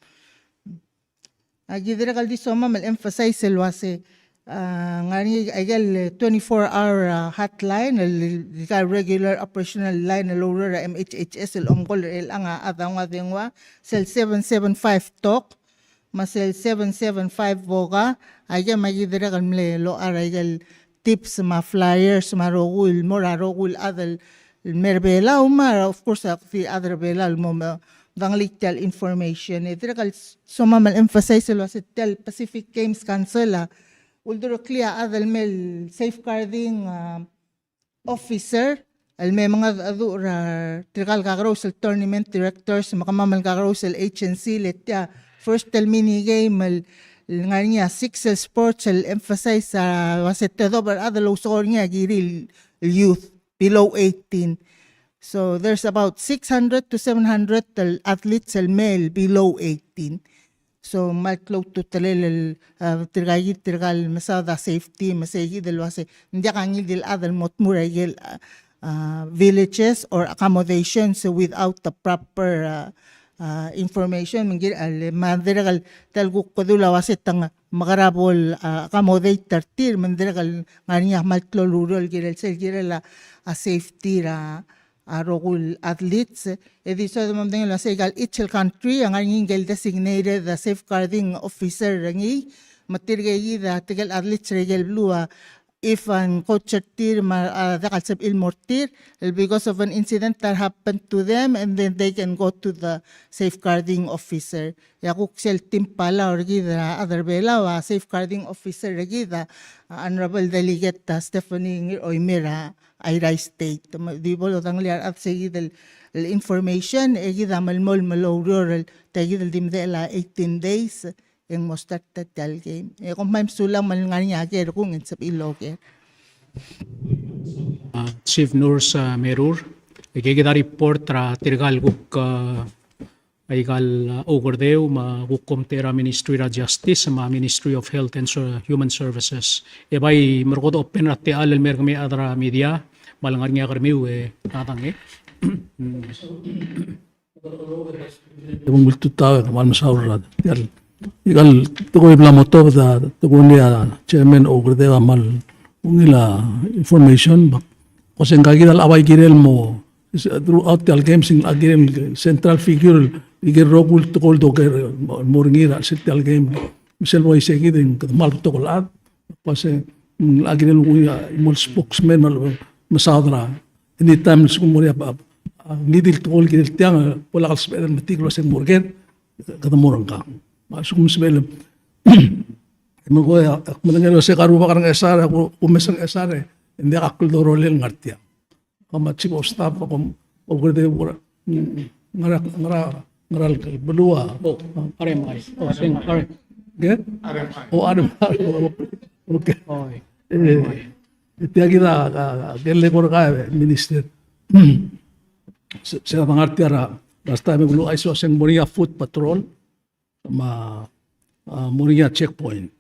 A ki dirrek el di somam el emphasize el uase, a, ngar er ngii a ikel twenty-four hour, a, hotline, el, el, el regular operational line el oureor er a M H H S el omkol er chelechang a chad a nguu a dengua, sel seven seven five talk, me sel seven seven five voga, a ikel me a ki dirrek el mle locha er a ikel tips me a flyers me a rokui el mo er a rokui el chad el mer Belau me a, of course, a di chad er Belau el mo, mo dang el tia el information. E dirrek el somam el emphasize el uase tia el Pacific Games Council a uldureklii a chad el mei el safeguarding, a, officer el me mengedecheduch er tirka el kakerous el tournament directors me kemam el kakerous el agency, le tia first el mini game el, el ngar er ngii a six el sports el emphasize a uase tedobech el chad el ousekool er ngii a kirir el youth below eighteen. So there's about six hundred to seven hundred el athletes el mei el below eighteen. So, me a klou a ultutelel el, a, tirka kid, tirka el mesaod a safety, me sei kid el uase, ng diak a ngii di el chad el mo tmuu er a ikel, a, a, villages or accommodations without the proper, a, a, information, me ng kid, a, le, me a dirrek el, tia el kuk kdu el uase te ng mekerang bo el, a, accommodate er tir, me ng dirrek el ngar er ngii a kmal klou el ureor el kirel sel kirel a, a safety er a, a rokui el athletes, e di soad me a medengei el uase ikal each el country a ngar er ngii ngike el designated, a, safeguarding officer er ngii, me tirke kid a tirke el athletes er aike el beluu a, if a coach er tir me a, a, diak el sebechir el mo er tir, el because of an incident that happened to them, and then they can go to the safeguarding officer. E a kuk sel team Palau er kid er a chad er Belau a safeguarding officer er kid a, a Honorable Delegate, a, Stephanie Ngirchoimer er a Airai State. Me di bo lodengelii a rechad sei kid el, el information, e kid a melemolem el oureor el, tia kid el di medechel a eighteen days, e ng mo start er tia el game. E kom kmal mesulang me ng ngar er ngii a ker kung e ng sebechir el oker. A, Chief Nurse, a, Merur, e kid a report er tirka el kuk, a, aika el, a, okerdeu me a kuk komtechei er a Ministry er a Justice me a Ministry of Health and Ser-, Human Services. E bai merkong e open er a techall el mer kemiu el chad er a media, me a lengar er ngii a kermiu e a dang e. Te bung ultutelel, kmal mesaul er a, tia el, ikal tekoi el bla mo tobed a, tekoi er a chairman a okerdeu a kmal ungil a information, me a kuk se ng kid a bai kirel mo, throughout tia el games, ng kirel central figure, ikel rokui el tekoi el doker el mo er ngii er a sel tia el game. Me sel uaisei kid e ng kede kmal betok el chad. Kuk se ng kirel ungil a mo el spokesman me a mesaod er a anytime el lsekum ng mo er ngii a, a, ngii di el tekoi el kirel tiang, bo lak el sebeched el metik el uase ng mo er ker, kede mo er ngkang. Me a lsekum sebeched el, e me ko, e ak medengei el uase ka rubak er a Ngchesar, ku, kumes er a Ngchesar, e ng diak a kldorolel ngar tiang. Kom a chief of staff, kom, okerdeu, ngera, ngera, ngera el beluu a. O, R M I. O, seng, R M I. Ke? R M I. O, R M I. Okay. Oi. E, e tia kid a, a, a, kele kora ka, e, minister. Se, se a ngar tia er a, last time e kuk ouchais el uase ng mo er ngii a foot patrol me a, a, mo er ngii a checkpoint.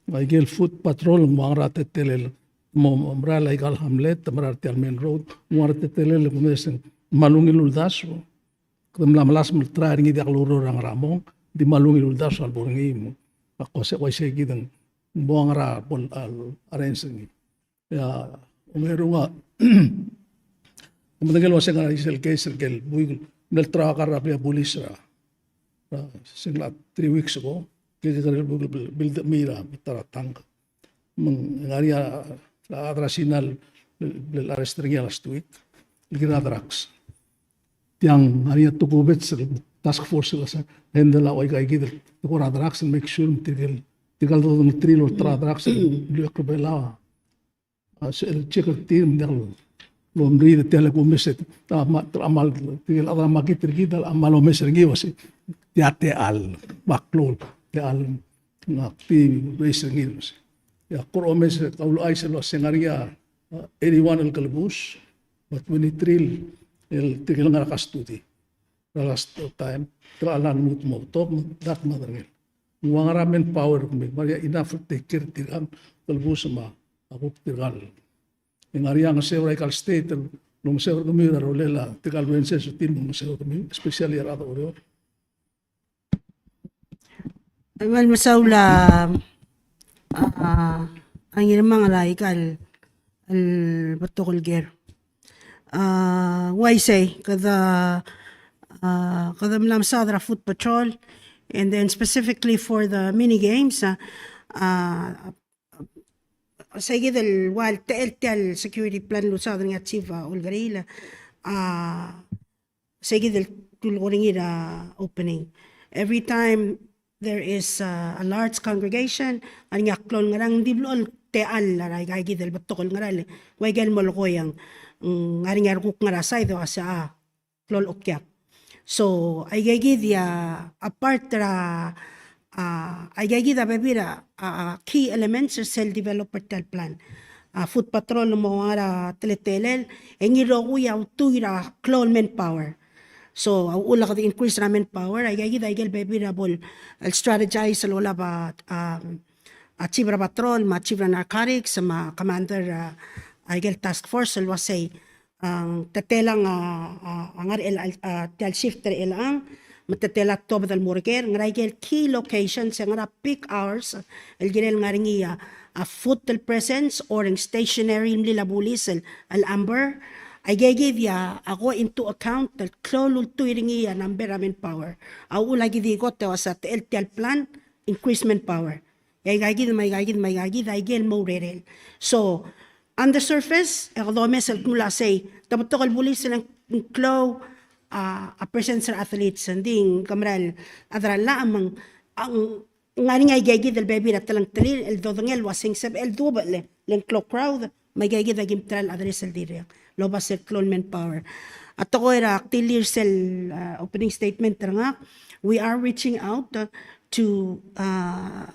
Me a ikel foot patrol ng ua ngera a teletelel, mo, mo merael a ikal hamlet, merael tia el main road, ng ua ngera a teletelel, kumes e ng kmal ungil uldasu. Kede mla melasem el try er ngii, diak loureor er a ngar er a mong, di kmal ungil uldasu a lebo er ngii, me ak kuk se uaisei kid e ng bo ngera bo el, a, arrange er ngii. Ia, ongerung a, medengei el uase ng ngar er ngii sel case el kel buik el mle track er a blil a bulis er a, er a, se ng three weeks ago, ke, ke, ke, buik el build up me er a, me a ta er a tank. Me ng ngar er ngii a, a chad er a Sina el, el, el arrest er ngii a last week, el kirel a drugs. Tiang, ngar er ngii a tokubets el task force el se handle a ua ika kid el tekoi er a drugs el make sure me tirke el, tirke el dodengei el three el olterau a drugs el lluich er a Belau a, a, se el check er tir me ng diak lomriid er tia el kumes e, a, me a, a mal, tirke el chad er a market er kid a mal omes er ngii el uase tia techall, me a klou el techall, ng ak di raise er ngii el uase. Ia, kora omes e, ka uluuchais el uase ng ngar er ngii a, a, eighty-one el kelebus, me a twenty-three el, el tirke el ngar er a custody er a last time, tirke el lmuut el mo betok, me dak me a derengel. ng ua ngera a manpower er kemiu, ng ngar er ngii a enough el take care er tirka el kelebus me a kuk tirka el. E ng ngar er ngii a ngeseu er aika el state el olengeseu er kemiu er a rolel a tirka el rangers er tir el olengeseu er kemiu, especially a rechad er a Oreor. Well, mesaul a, a, a Ngirmang er aika el, el betok el ker. A, uaisei, kede, a, kede mla mesaod er a foot patrol, and then specifically for the mini games, a, a, seikid el ua el techel tia el security plan el usaod er ngii a chief, a, Olkeriil, a, seikid el kulekoi er ngii er a opening. Every time there is a, a large congregation, ng ngar er ngii a klou el ngerang, ng di blechoel techall er aikakid el betok el ngerang, ua ikel molekoi e ng ngar er ngii a rekuk ngar er a side el uasei a klou el okiak. So, aikakid a, a part er a, a, aikakid a bebil er a, a, a key elements er sel develop er tia el plan. A foot patrol el mo ngar er a teletelel, e ngii el rokui a ultuil er a klou el manpower. So, a uchul a kede increase er a manpower, aikakid a ikel bebil er a bo el strategize el olab a, a, a chief er a patrol, me a chief er a narcotics, me a commander, a, a ikel task force el uasei, a, te telang a, a, a ngar er a, a, tia el shift er chelechang, me te tela tuobed el mo er ker, ngera ikel key locations, e ngera peak hours, el kirel ngar er ngii a, a foot el presence, or ng stationary el mlil a bulis el, el amber, aikakid a, a go into account, el klou el ultuil er ngii a number er a manpower. A uchul a ki di kot el uasei a techel tia el plan, increase manpower. E aikakid, me aikakid, me aikakid, aikel mo urerel. So, on the surface, e kede omes el kmo el uasei, te betok el bulis el ng klou a, a presence er a athletes, ng di ng kmal a chad er a llach me ng, ng ngar er ngii aikakid el bebil er a telengtelir, el dodengei el uasei ng sebechel el duubech le, le ng klou crowd, me aikakid a ki mtera el address el dirrek. El oba sel klou el manpower. A tekoi er a ktilir sel, a, opening statement er ngak, we are reaching out, a, to, a,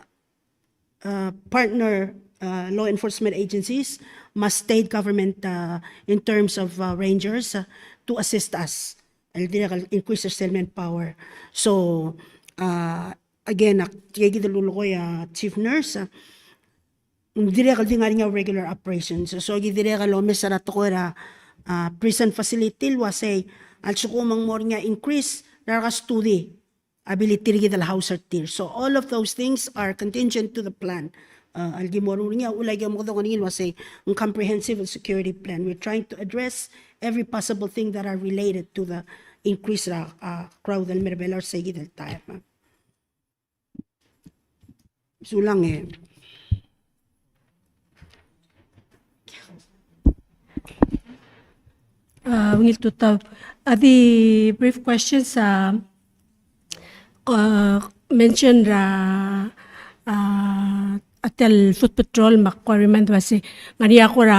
uh, partner, uh, law enforcement agencies, me a state government, uh, in terms of, uh, rangers, uh, to assist us. El dirrek el increase er sel manpower. So, uh, again, ak, tia kid el lulekoi a chief nurse, uh, dirrek el di ngar er ngii a regular operations. So, ki dirrek el omes er a tekoi er a, uh, prison facility el uasei, a lsekum ng mo er ngii a increase er a custody ability er kid el house er tir. So all of those things are contingent to the plan. Uh, el ki mo er ngii a uchul a ki omekedong er ngii el uasei ng comprehensive security plan. We're trying to address every possible thing that are related to the increase er a, uh, crowd el mei er a Belau er seikid el taem. Sulang e. A, ungil tutau. A di brief questions, a, a, mention er a, a, a tia el foot patrol me ak ko remind el uasei, ngar er ngii a kora,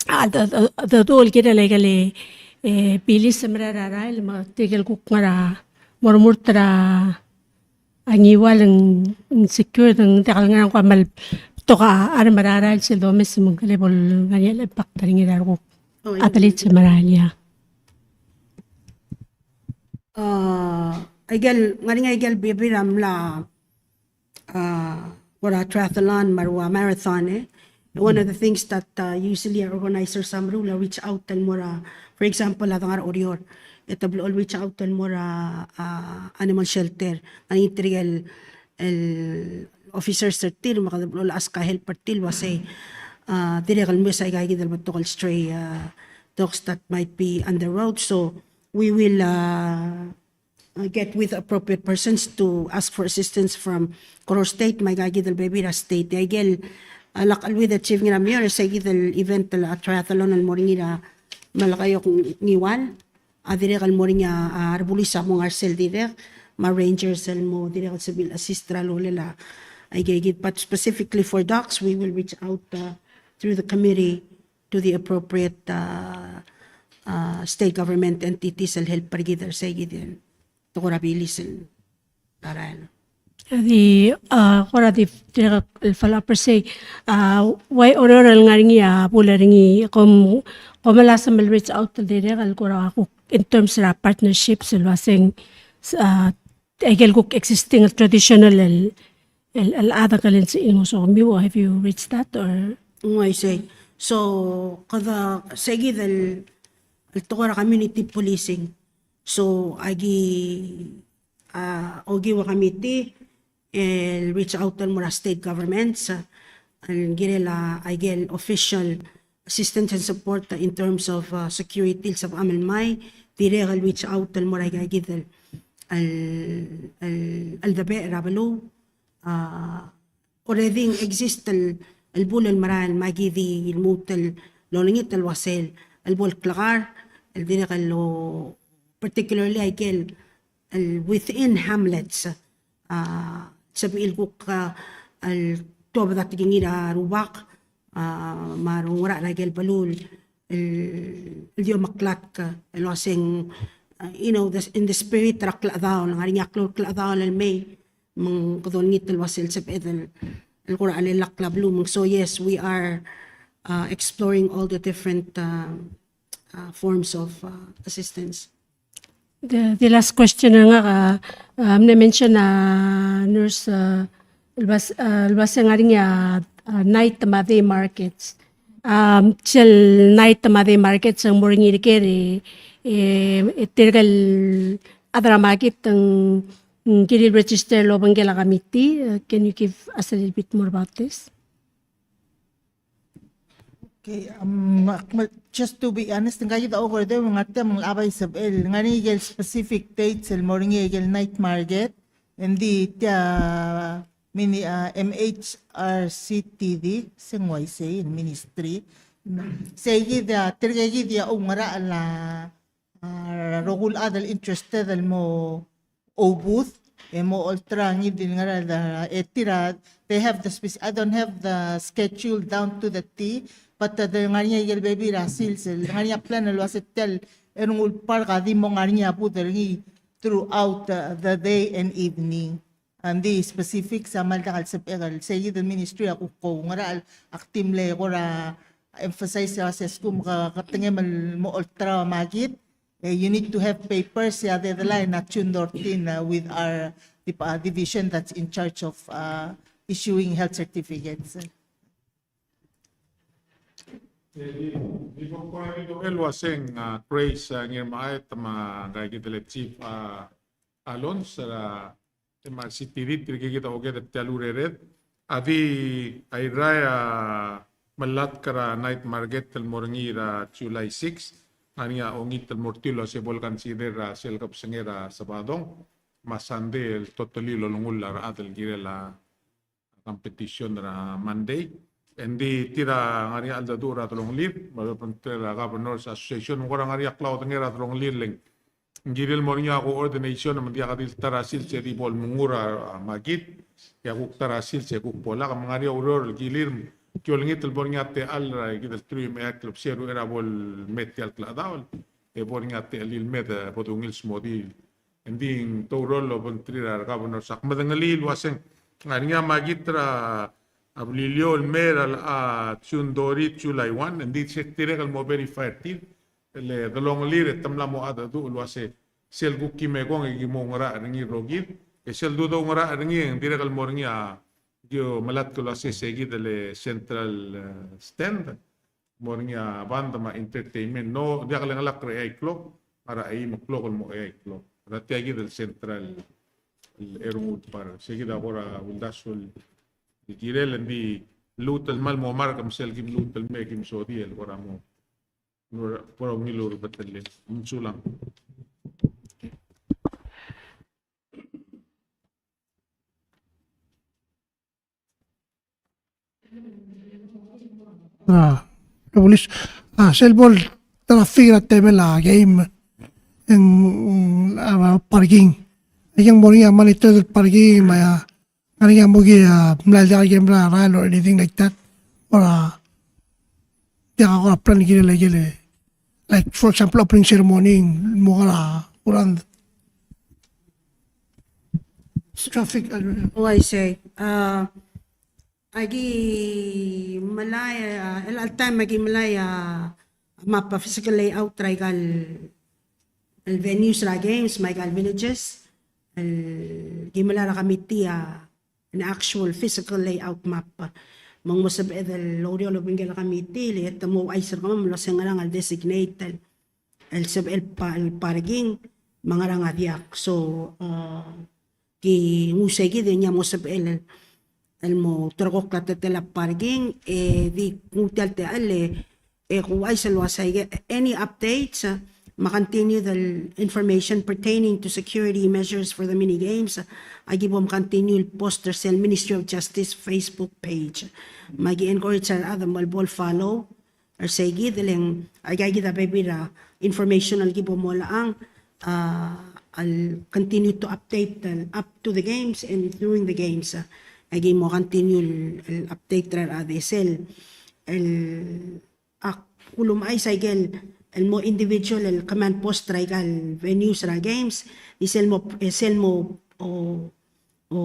a, a, a, a, a, kirel a ikel, e, bilis el merael er a rael, me tirke el kuk ngar er a, mo remurt er a, a Ngiwal ng, ng secure, ng diak el ngerang, ng kmal betok a remo er a rael sel domes me ng kmal bo el ngar er ngii el impact er ngii er a rekuk athletes el merael, ia. A, ikel, ngar er ngii a ikel bebil er a mla, a, kora triathlon me a rua marathon, e. One of the things that, uh, usually our organizers a meruul a reach out el mo er a, for example, a de ngar er a Oreor, e te blechoel reach out el mo er a, uh, animal shelter. Ngar er ngii tirke el, el officers er tir, me kede blechoel ask a help er tir el uasei, uh, dirrek el mesa aika kid el betok el stray, uh, dogs that might be on the road. So we will, uh, uh, get with appropriate persons to ask for assistance from Koror State, me aika kid el bebil er a state. Aike el, uh, lak el with the chief Ngiramir, se kid el event el, uh, triathlon el mo er ngii er a Melekeok Ngiwal, a dirrek el mo er ngii a, a rebulis a mo ngar sel dirrek, me a rangers el mo dirrek el sebechir el assist er a rolel a, aike kid, but specifically for dogs, we will reach out, uh, through the committee to the appropriate, uh, uh, state government entities el help er kid er sei kid el tekoi er a bilis el rael. Di, uh, kora di, di el follow up er sei, uh, ua Oreor el ngar er ngii a bul er ngii, kom, kom melasem el reach out el dirrek el kora kuk in terms er a partnerships el uaseng, uh, aike el kuk existing el traditional el, el, el chad a ngklel se el ngosukemiu, have you reached that or? Ng uaisei. So, kede, sei kid el, el tekoi er a community policing. So, aki, a, okiu a committee, el reach out el mo er a state governments, a, el kirel a, aike el official assistance and support in terms of, uh, security el sebecham el mei, dirrek el reach out el mo er aika kid el, el, el, el cheldebechel er a beluu, a, already exist el, el bul el merael me aki di lmuut el olengit el uasei el bo el klekar, el dirrek el o, particularly aike el, el within hamlets, a, sebechir el kuk, a, el tuobed a tekingir a rubak, a, me a rengrir er aike el beluu el, el di omeklatk, el uaseng, a, you know, the, in the spirit er a klechedaol, ng ngar er ngii a klou el klechedaol el mei, me ng kede olengit el uasei el sebeched el, el kora chelellakl a beluu, me ng so yes, we are, uh, exploring all the different, uh, uh, forms of, uh, assistance. The, the last question er ngak, uh, uh, mle mention a, uh, nurse, uh, el bas-, uh, el uaseng ngar er ngii a, uh, night me a day markets. Um, sel night me a day markets a mo er ngii er ker e, e, e tirke el chad er a market ng, ng kirir el register el obengkel a committee. Uh, can you give us a little bit more about this? Okay, um, just to be honest, ngka kid a oker er a, ng ngar tia me ng locha bai sebechel, ng ngar er ngii el specific dates el mo er ngii el night market, ng di tia mini, uh, M H R C T D, se ng uaisei, ministry. Sei kid a, tirke kid a oungerachel a, a, rokui el chad el interested el mo oubuth, e mo olterau a ngii di el ngar er a, e tir a, they have the spec-, I don't have the schedule down to the T, but, uh, the ngar er ngii a ikel bebil er a sils, el ngar er ngii a plan el uasei tia el Ernguul Park a di mo ngar er ngii a booth er ngii throughout, uh, the day and evening. Ng di specifics a kmal diak el sebechek el, sei kid el ministry a kuk oungerachel, ak di mle kora emphasize a se skum ke, ke tengem el mo olterau a makit, e, you need to have papers, e a deadline a June thirteen, uh, with our dep-, uh, division that's in charge of, uh, issuing health certificates. E, di, di ko kora di el uaseng, uh, Grace, uh, Ngirmechaet me a ngka kid el chief, uh, Alonz, er a M R C T D, tirke kid a okede er tia el urered. A di Airai a melatk er a night market el mo er ngii er a July six, ng ngar er ngii a ongit el mo er tir el uasei bo el consider er a sel kebesengei er a Sabadong, me a Sunday el totally el olengull a rechad el kirel a competition er a Monday. Ng di tir a ngar er ngii a cheldecheduch er a delongelir, me a lobengterir a Governors Association, me kora ngar er ngii a klaodengei er a delongelir le ng kirel mo er ngii a coordination me ng diak di le ta er a sils e di bo lemengur a, a, makit, e a kuk ta er a sils e kuk bo lak, me ng ngar er ngii a ureor el kilir, ki olengit el bo er ngii a techall er a kid el truich me a eai el klebesei er a uchei er a bo leme tia el klechedaol, e bo er ngii a techellir el mei e bo dungil smodii. Ng di ng toureor el obengterir a re governors. Ak medengelii el uaseng, ng ngar er ngii a makit er a Beliliou el mei er a, a, June thirty, July one, ng di se dirrek el mo verify er tir, le delongelir e te mla mo cheldecheduch el uasei sel kuk ki mei kong e ki mo oungerachel er ngii el rokir, e sel du doungerachel er ngii e ng dirrek el mo er ngii a, ki omelatk el uasei se kid el central, eh, stand, mo er ngii a band me a entertainment. No, diak lengelakl er a eai el klok, ngar er a eim el klok el mo eai el klok. Er a tia kid el central el Ernguul Park. Se kid a kora uldasu el kirel, ng di lmuut el kmal mo mark me sel kim lmuut el mei e kim sodii el kora mo, kora ungil el betellel. Mesulang. A, rebulis, a, sel bo el traffic er a temel a game, e ng, a, parking. E ng mo er ngii a monitor el parking, me a, ngar er ngii a mo ki, a, mla diak a game er a rael or anything like that. Or a, diak a kora plan el kirel a ikel, like, for example, opening ceremony, mo kora, kora traffic, a. Oh, I see. A, aki melai, a, el all time aki melai, a, map a physical layout er aika el, el venues er a games, me aika el villages. el ki melai er a committee a, an actual physical layout map. Me ng mo sebeched el oureor el obengkel a committee, le te mo ouchais er kemam el uase ngerang el designate el, el sebechel pa-, el parking, me a ngerang a diak. So, uh, ki nguu sei kid e ng mo sebechel el, el mo ulterekokl a teletelel a parking, e di nguu tia el techall e, e kuuchais el uase aike, any updates, uh, me a continued el information pertaining to security measures for the mini games, uh, aki bo mcontinue el post er sel Ministry of Justice Facebook page. Me aki encourage er a rechad el mo el bo el follow er sei kid, e le ng aika kid a bebil er a information el ki bo molechang, uh, el continue to update el up to the games and during the games, uh, aki mo continue el, el update er a rechad. E sel, el, ak ulemechais aike el, el mo individual el command post er aika el venues er a games, e sel mo, e sel mo, o, o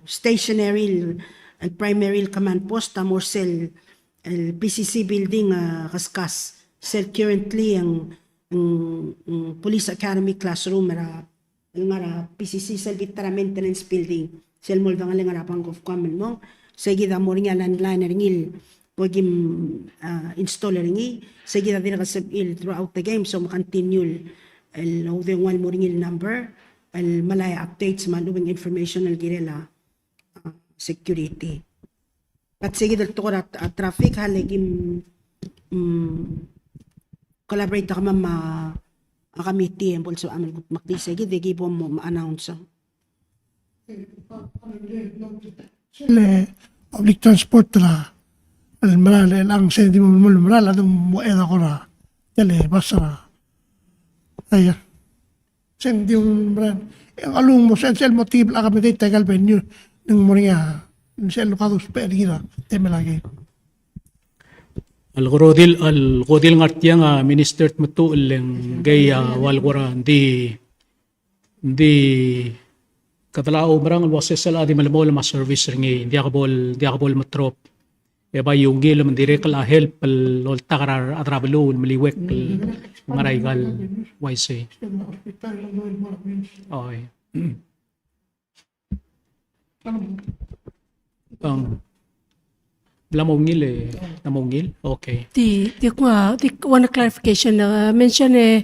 stationary el, el primary el command post a mo er sel, el P C C building, a, keskas, sel currently ng, ng, ng police academy classroom er a, el ngar er a P C C, sel bita er a maintenance building, sel mo el dengelengel er a Bank of Guam el mong, sei kid a mo er ngii a landline er ngii el bo kim, a, install er ngii, sei kid a dirrek el sebechir el throughout the game, so mo continue el, el oudengua el mo er ngii el number, el melai a updates me a lobeng information el kirel a, a, security. But sei kid el tekoi er a, a, traffic, a le kim, mm, collaborate er kemam me a, a committee e bo lsebecham el kutmeklii sei kid e ki bo mo announce. Le public transport er a, el mera el, el ang sel di mo, mo mera el a di mo, mo er a kora, tia el bus er a. Aia. Sel di mo mera el, e a lung mo sel, sel mo tibel accommodate aika el venue, ng mo er ngii a, sel lo kadousbech er kid a temel a kid. El kora di, el kora di ngar tiang a Minister Tmetuchl, le ng ngii a ua el kora ng di Ng di kede oumerang el uase sel a di melemolem a service er ngii, ng diak bo el, ng diak bo el metrop. E bai ungil me ng dirrek el help el oltak er a rechad er a beluu el meliuekl el ngar er aika el uaisei. Oi. Ng Mla mo ungil e, mla mo ungil. Okay. Di, di kuk, di one clarification, uh, mention e,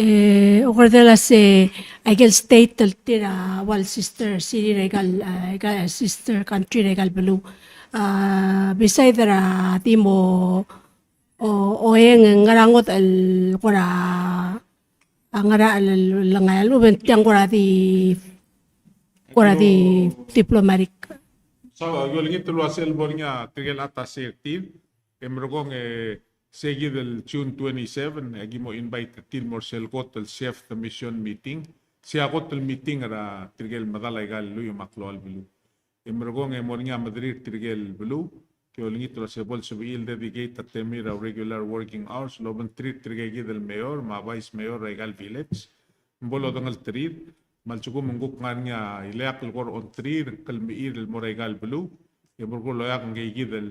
e, okerdel a se, aike el state el tir a ua el sister city er aika el, uh, aika el sister country er aika el beluu. Uh, beside er a di mo, o, o e ng ngar er a ngodech el kora a ngar er a le, le, le ngai a lechub e ng tiang kora di, kora di diplomatic. So, aki olengit el uase el bo er ngii a tirke el attaché er tir, e merekong e se kid el June twenty-seven, e aki mo invite er tir el mo er sel kot el chef de mission meeting, se a kot el meeting er a tirke el medal aika el lluich me a klou el beluu. E merekong e mo er ngii a mederir tirke el beluu, ke olengit el uase bo lsebechir el dedicate a temir a regular working hours, el obengterir tirke kid el mayor, me a vice mayor er aika el village, me bo lodengelterir, me a lsekum ng kuk ngar er ngii a ileakl el kora ongterir, ng klemechir el mo er aika el beluu, e merekong e loeak ngii kid el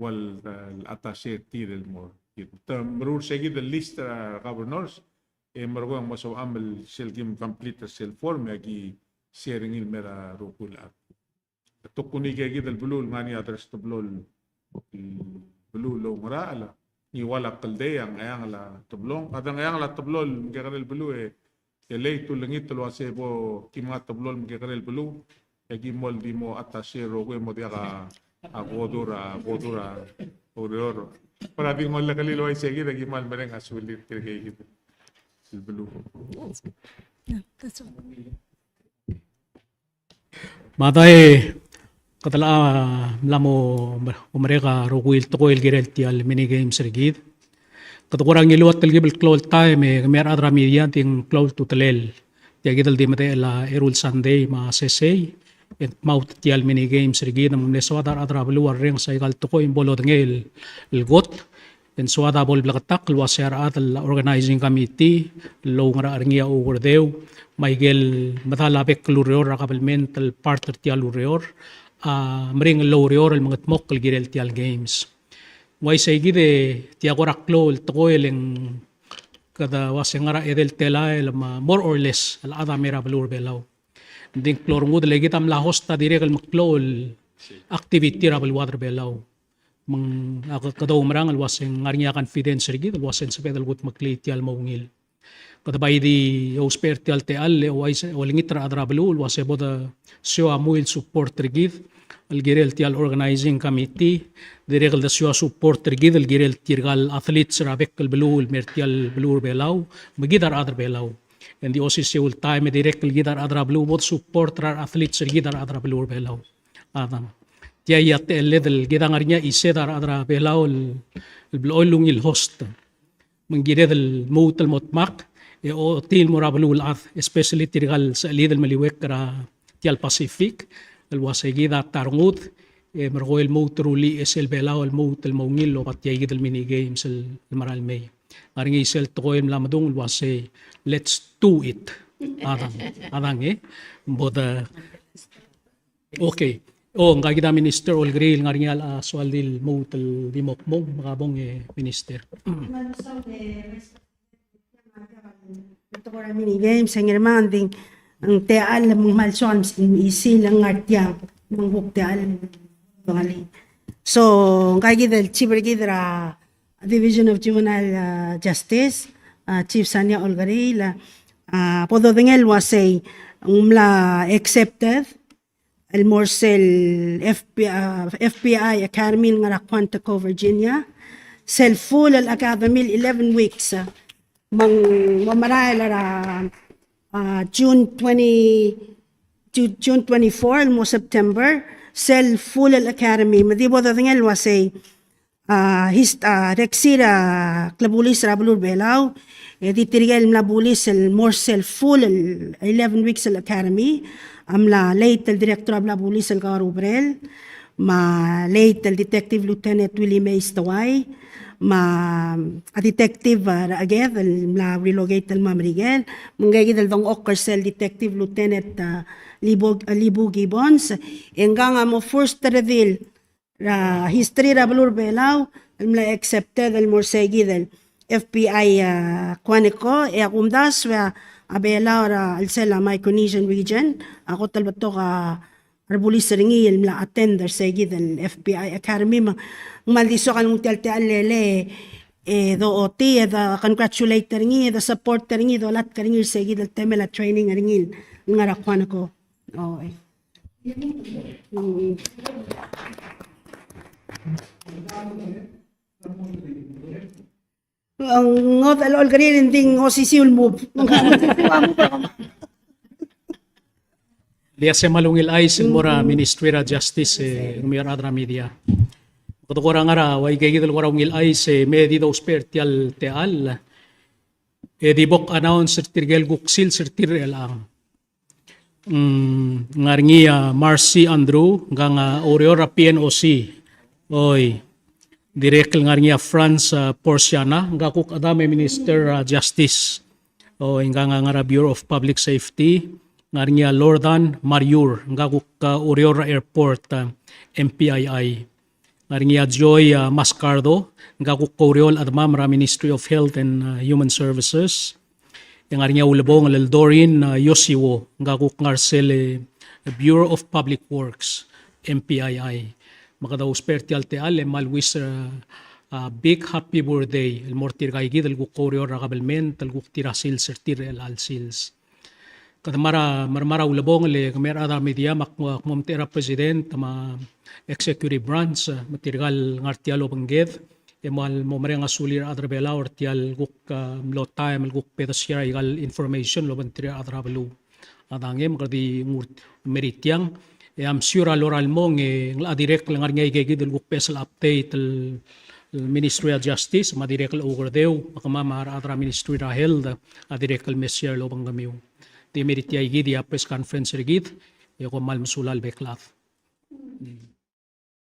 ua el, el attaché er tir el mo er kid. Te meruul se kid el list er a governors, e merekong e mo sebecham el sel kim complete er sel form, e aki share er ngii el mei er a rokui el chad. Tokuni ke kid el beluu el ngar er ngii a others teblo el beluu el oungerachel, ngii ua el kldei a Ngcheangel a Teblong. A Ngcheangel a Teblong el mekekerei el beluu e, e late, ulengit el uase bo kim ngar er a Teblong el mekekerei el beluu, e aki mo el di mo attaché el rokui e mo diak a, a kodur, a kodur a ureor. Kora di ngolekelii el uaisei kid e aki kmal mereng a sulir tirke kid el beluu. Yeah, that's all. Me a dai, kede locha mla mo, mo merek a rokui el tekoi el kirel tia el mini games er kid. Kede kora ngiluu a telkib el klou el taem e kemiu a rechad er a media, ng di klou el ultutelel. Tia kid el di medechel a eru el Sunday me a sesei, e ng dmaut tia el mini games er kid, me ng mle soad a rechad er a beluu a rrenges aika el tekoi me bo lodengei el, el kot. E ng soad a bo lebleketakl el uase a rechad el organizing committee el oungerachel er ngii a Oukerdeu, me aike el medal a bek el ureor er a kabelment el part er tia el ureor, a meringel el oureor el mengedmokl el kirel tia el games. Ng uaisei kid e tia kora klou el tekoi el ng kede uase ngar er a edei el telael me a more or less el chad a mei er a beluu er a Belau. Ng di ng klou a rengud le kid a mla host a dirrek el meklou el activity er a beluad er a Belau. Me ng, a, kede oumerang el uase ng ngar er ngii a confidence er kid el uase ng sebeched el kudmeklii tia el mo ungil. Kede bai di ousbech er tia el techall e ouchais, olengit er a rechad er a beluu el uase bo de sioa mui el support er kid el kirel tia el organizing committee, dirrek el de sioa support er kid el kirel tirka el athletes er a bek el beluu el mei er tia el beluu er a Belau, me kid a rechad er a Belau. E ng di osisiu el taem e dirrek el kid a rechad er a beluu bo de support er a athletes er kid a rechad er a beluu er a Belau. A dang. Tia a techelled el kid a ngar er ngii a chised a rechad er a Belau el, el blechoel el ungil host. Me ng kired el lmuut el mo dmak, e ochotii el mo er a beluulechad, especially tirka el sechelid el meliuekl er tia el Pacific, el uase kid a ta rengud, e merekong el lmuut el rullii e sel Belau el lmuut el mo ungil el oba tia kid el mini games el, el mera el mei. Ngar er ngii sel tekoi el mla medung el uase, let's do it. A dang, a dang, e. Bo de Okay. O, ngka kid a Minister Olkeriil, ngar er ngii a, a soal di lmuut el di mo kmung, me ka bong e Minister. Mini games, e ng irmang, ng di ng techall me ng kmal soal me ng isei el ngar tiang, me ng kuk techall me ng ngalek. So, ngka kid el chief er kid er a Division of Juvenile, uh, Justice, uh, Chief Sania Olkeriil, uh, bo dodengei el uasei ng mla accepted el mo er sel F B I, uh, F B I Academy el ngar er a Quantico, Virginia. Sel full el academy el eleven weeks, uh, me ng mo merael er a, uh, June twenty, Ju-, June twenty-four el mo September, sel full el academy. Me di bo dodengei el uasei a, hist-, a, reksi er a klebulis er a beluu er a Belau, e di tirke el mla bulis el mo er sel full el eleven weeks el academy, a mla late el director er a bla bulis el Kaoru Brel, me a late el Detective Lieutenant Willie Mays Tewai, me a, a detective, a, er a Ked el mla relocate el mo er a Merikel, me ngka kid el dengchokl er sel Detective Lieutenant, a, Libu, Libu Gibbons, e ngka a mo first redil er a history er a beluu er a Belau el mla accepted el mo er sei kid el F B I, a, Quantico, e a kumdasu e a Belau er a chelsel a Micronesian region a kot el betok a rebulis er ngii el mla attend er sei kid el F B I Academy. Me ng kmal di soak el nguu tia el techall el, e, dochotii e de congratulate er ngii e de support er ngii e dolatk er ngii er sei kid el temel a training er ngii el ngar er a Quantico. O, e. Mm. Ng ngodech el Olkeriil e ng di ng osisiu el move. Ng di a se kmal ungil chais el mo er a Ministry er a Justice, e, kemiu a rechad er a media. Kede kora ngar er a ua ikakid el kora ungil chais, e, me di dousbech er tia el techall, e di bo kannounce er tirke el kuk sils er tir er chelechang. Mm, ngar er ngii a Marcy Andrew, ngka a oureor er a P N O C. Oi. Dirrek el ngar er ngii a Franz, a, Porciana, ngka kuk chedam e Minister er a Justice. Oi, ngka a ngar er a Bureau of Public Safety. Ngar er ngii a Lordan Mariur, ngka kuk, a, oureor er a airport, a, M P I I. Ngar er ngii a Joy, a, Mascardo, ngka kuk oureor el chedemam er a Ministry of Health and, a, Human Services. E ngar er ngii a ulebongel el Doreen, a, Yosiwo, ngka kuk ngar er sel, e, Bureau of Public Works, M P I I. Me kede ousbech er tia el techall e kmal wish, a, a big happy birthday el mo er tirka ikid el kuk oureor er a kabelment, el kuk tir a sils er tir er chelecha el sils. Kede mera, mera, mera ulebongel e kemiu a rechad er a media me ak mo, ak mo omtechei er a President me a Executive Branch, e, me tirka el ngar tia el obengked, e kmal mo mereng a sulir a rechad er a Belau er tia el kuk, a, mlo taem el kuk bo de share aika el information el obengterir a rechad er a beluu. A dang e me kede di nguu er tiang, e I'm sure a lorael el mong e ng locha dirrek el ngar er ngii a ikakid el kuk beches el update el, el Ministry of Justice, me a dirrek el oukerdeu, me kemam a rechad er a Ministry er a Health, a dirrek el me share el obengkemiu. Di mei er tia ikid a press conference er kid, e kom kmal mesulang el bek el chad.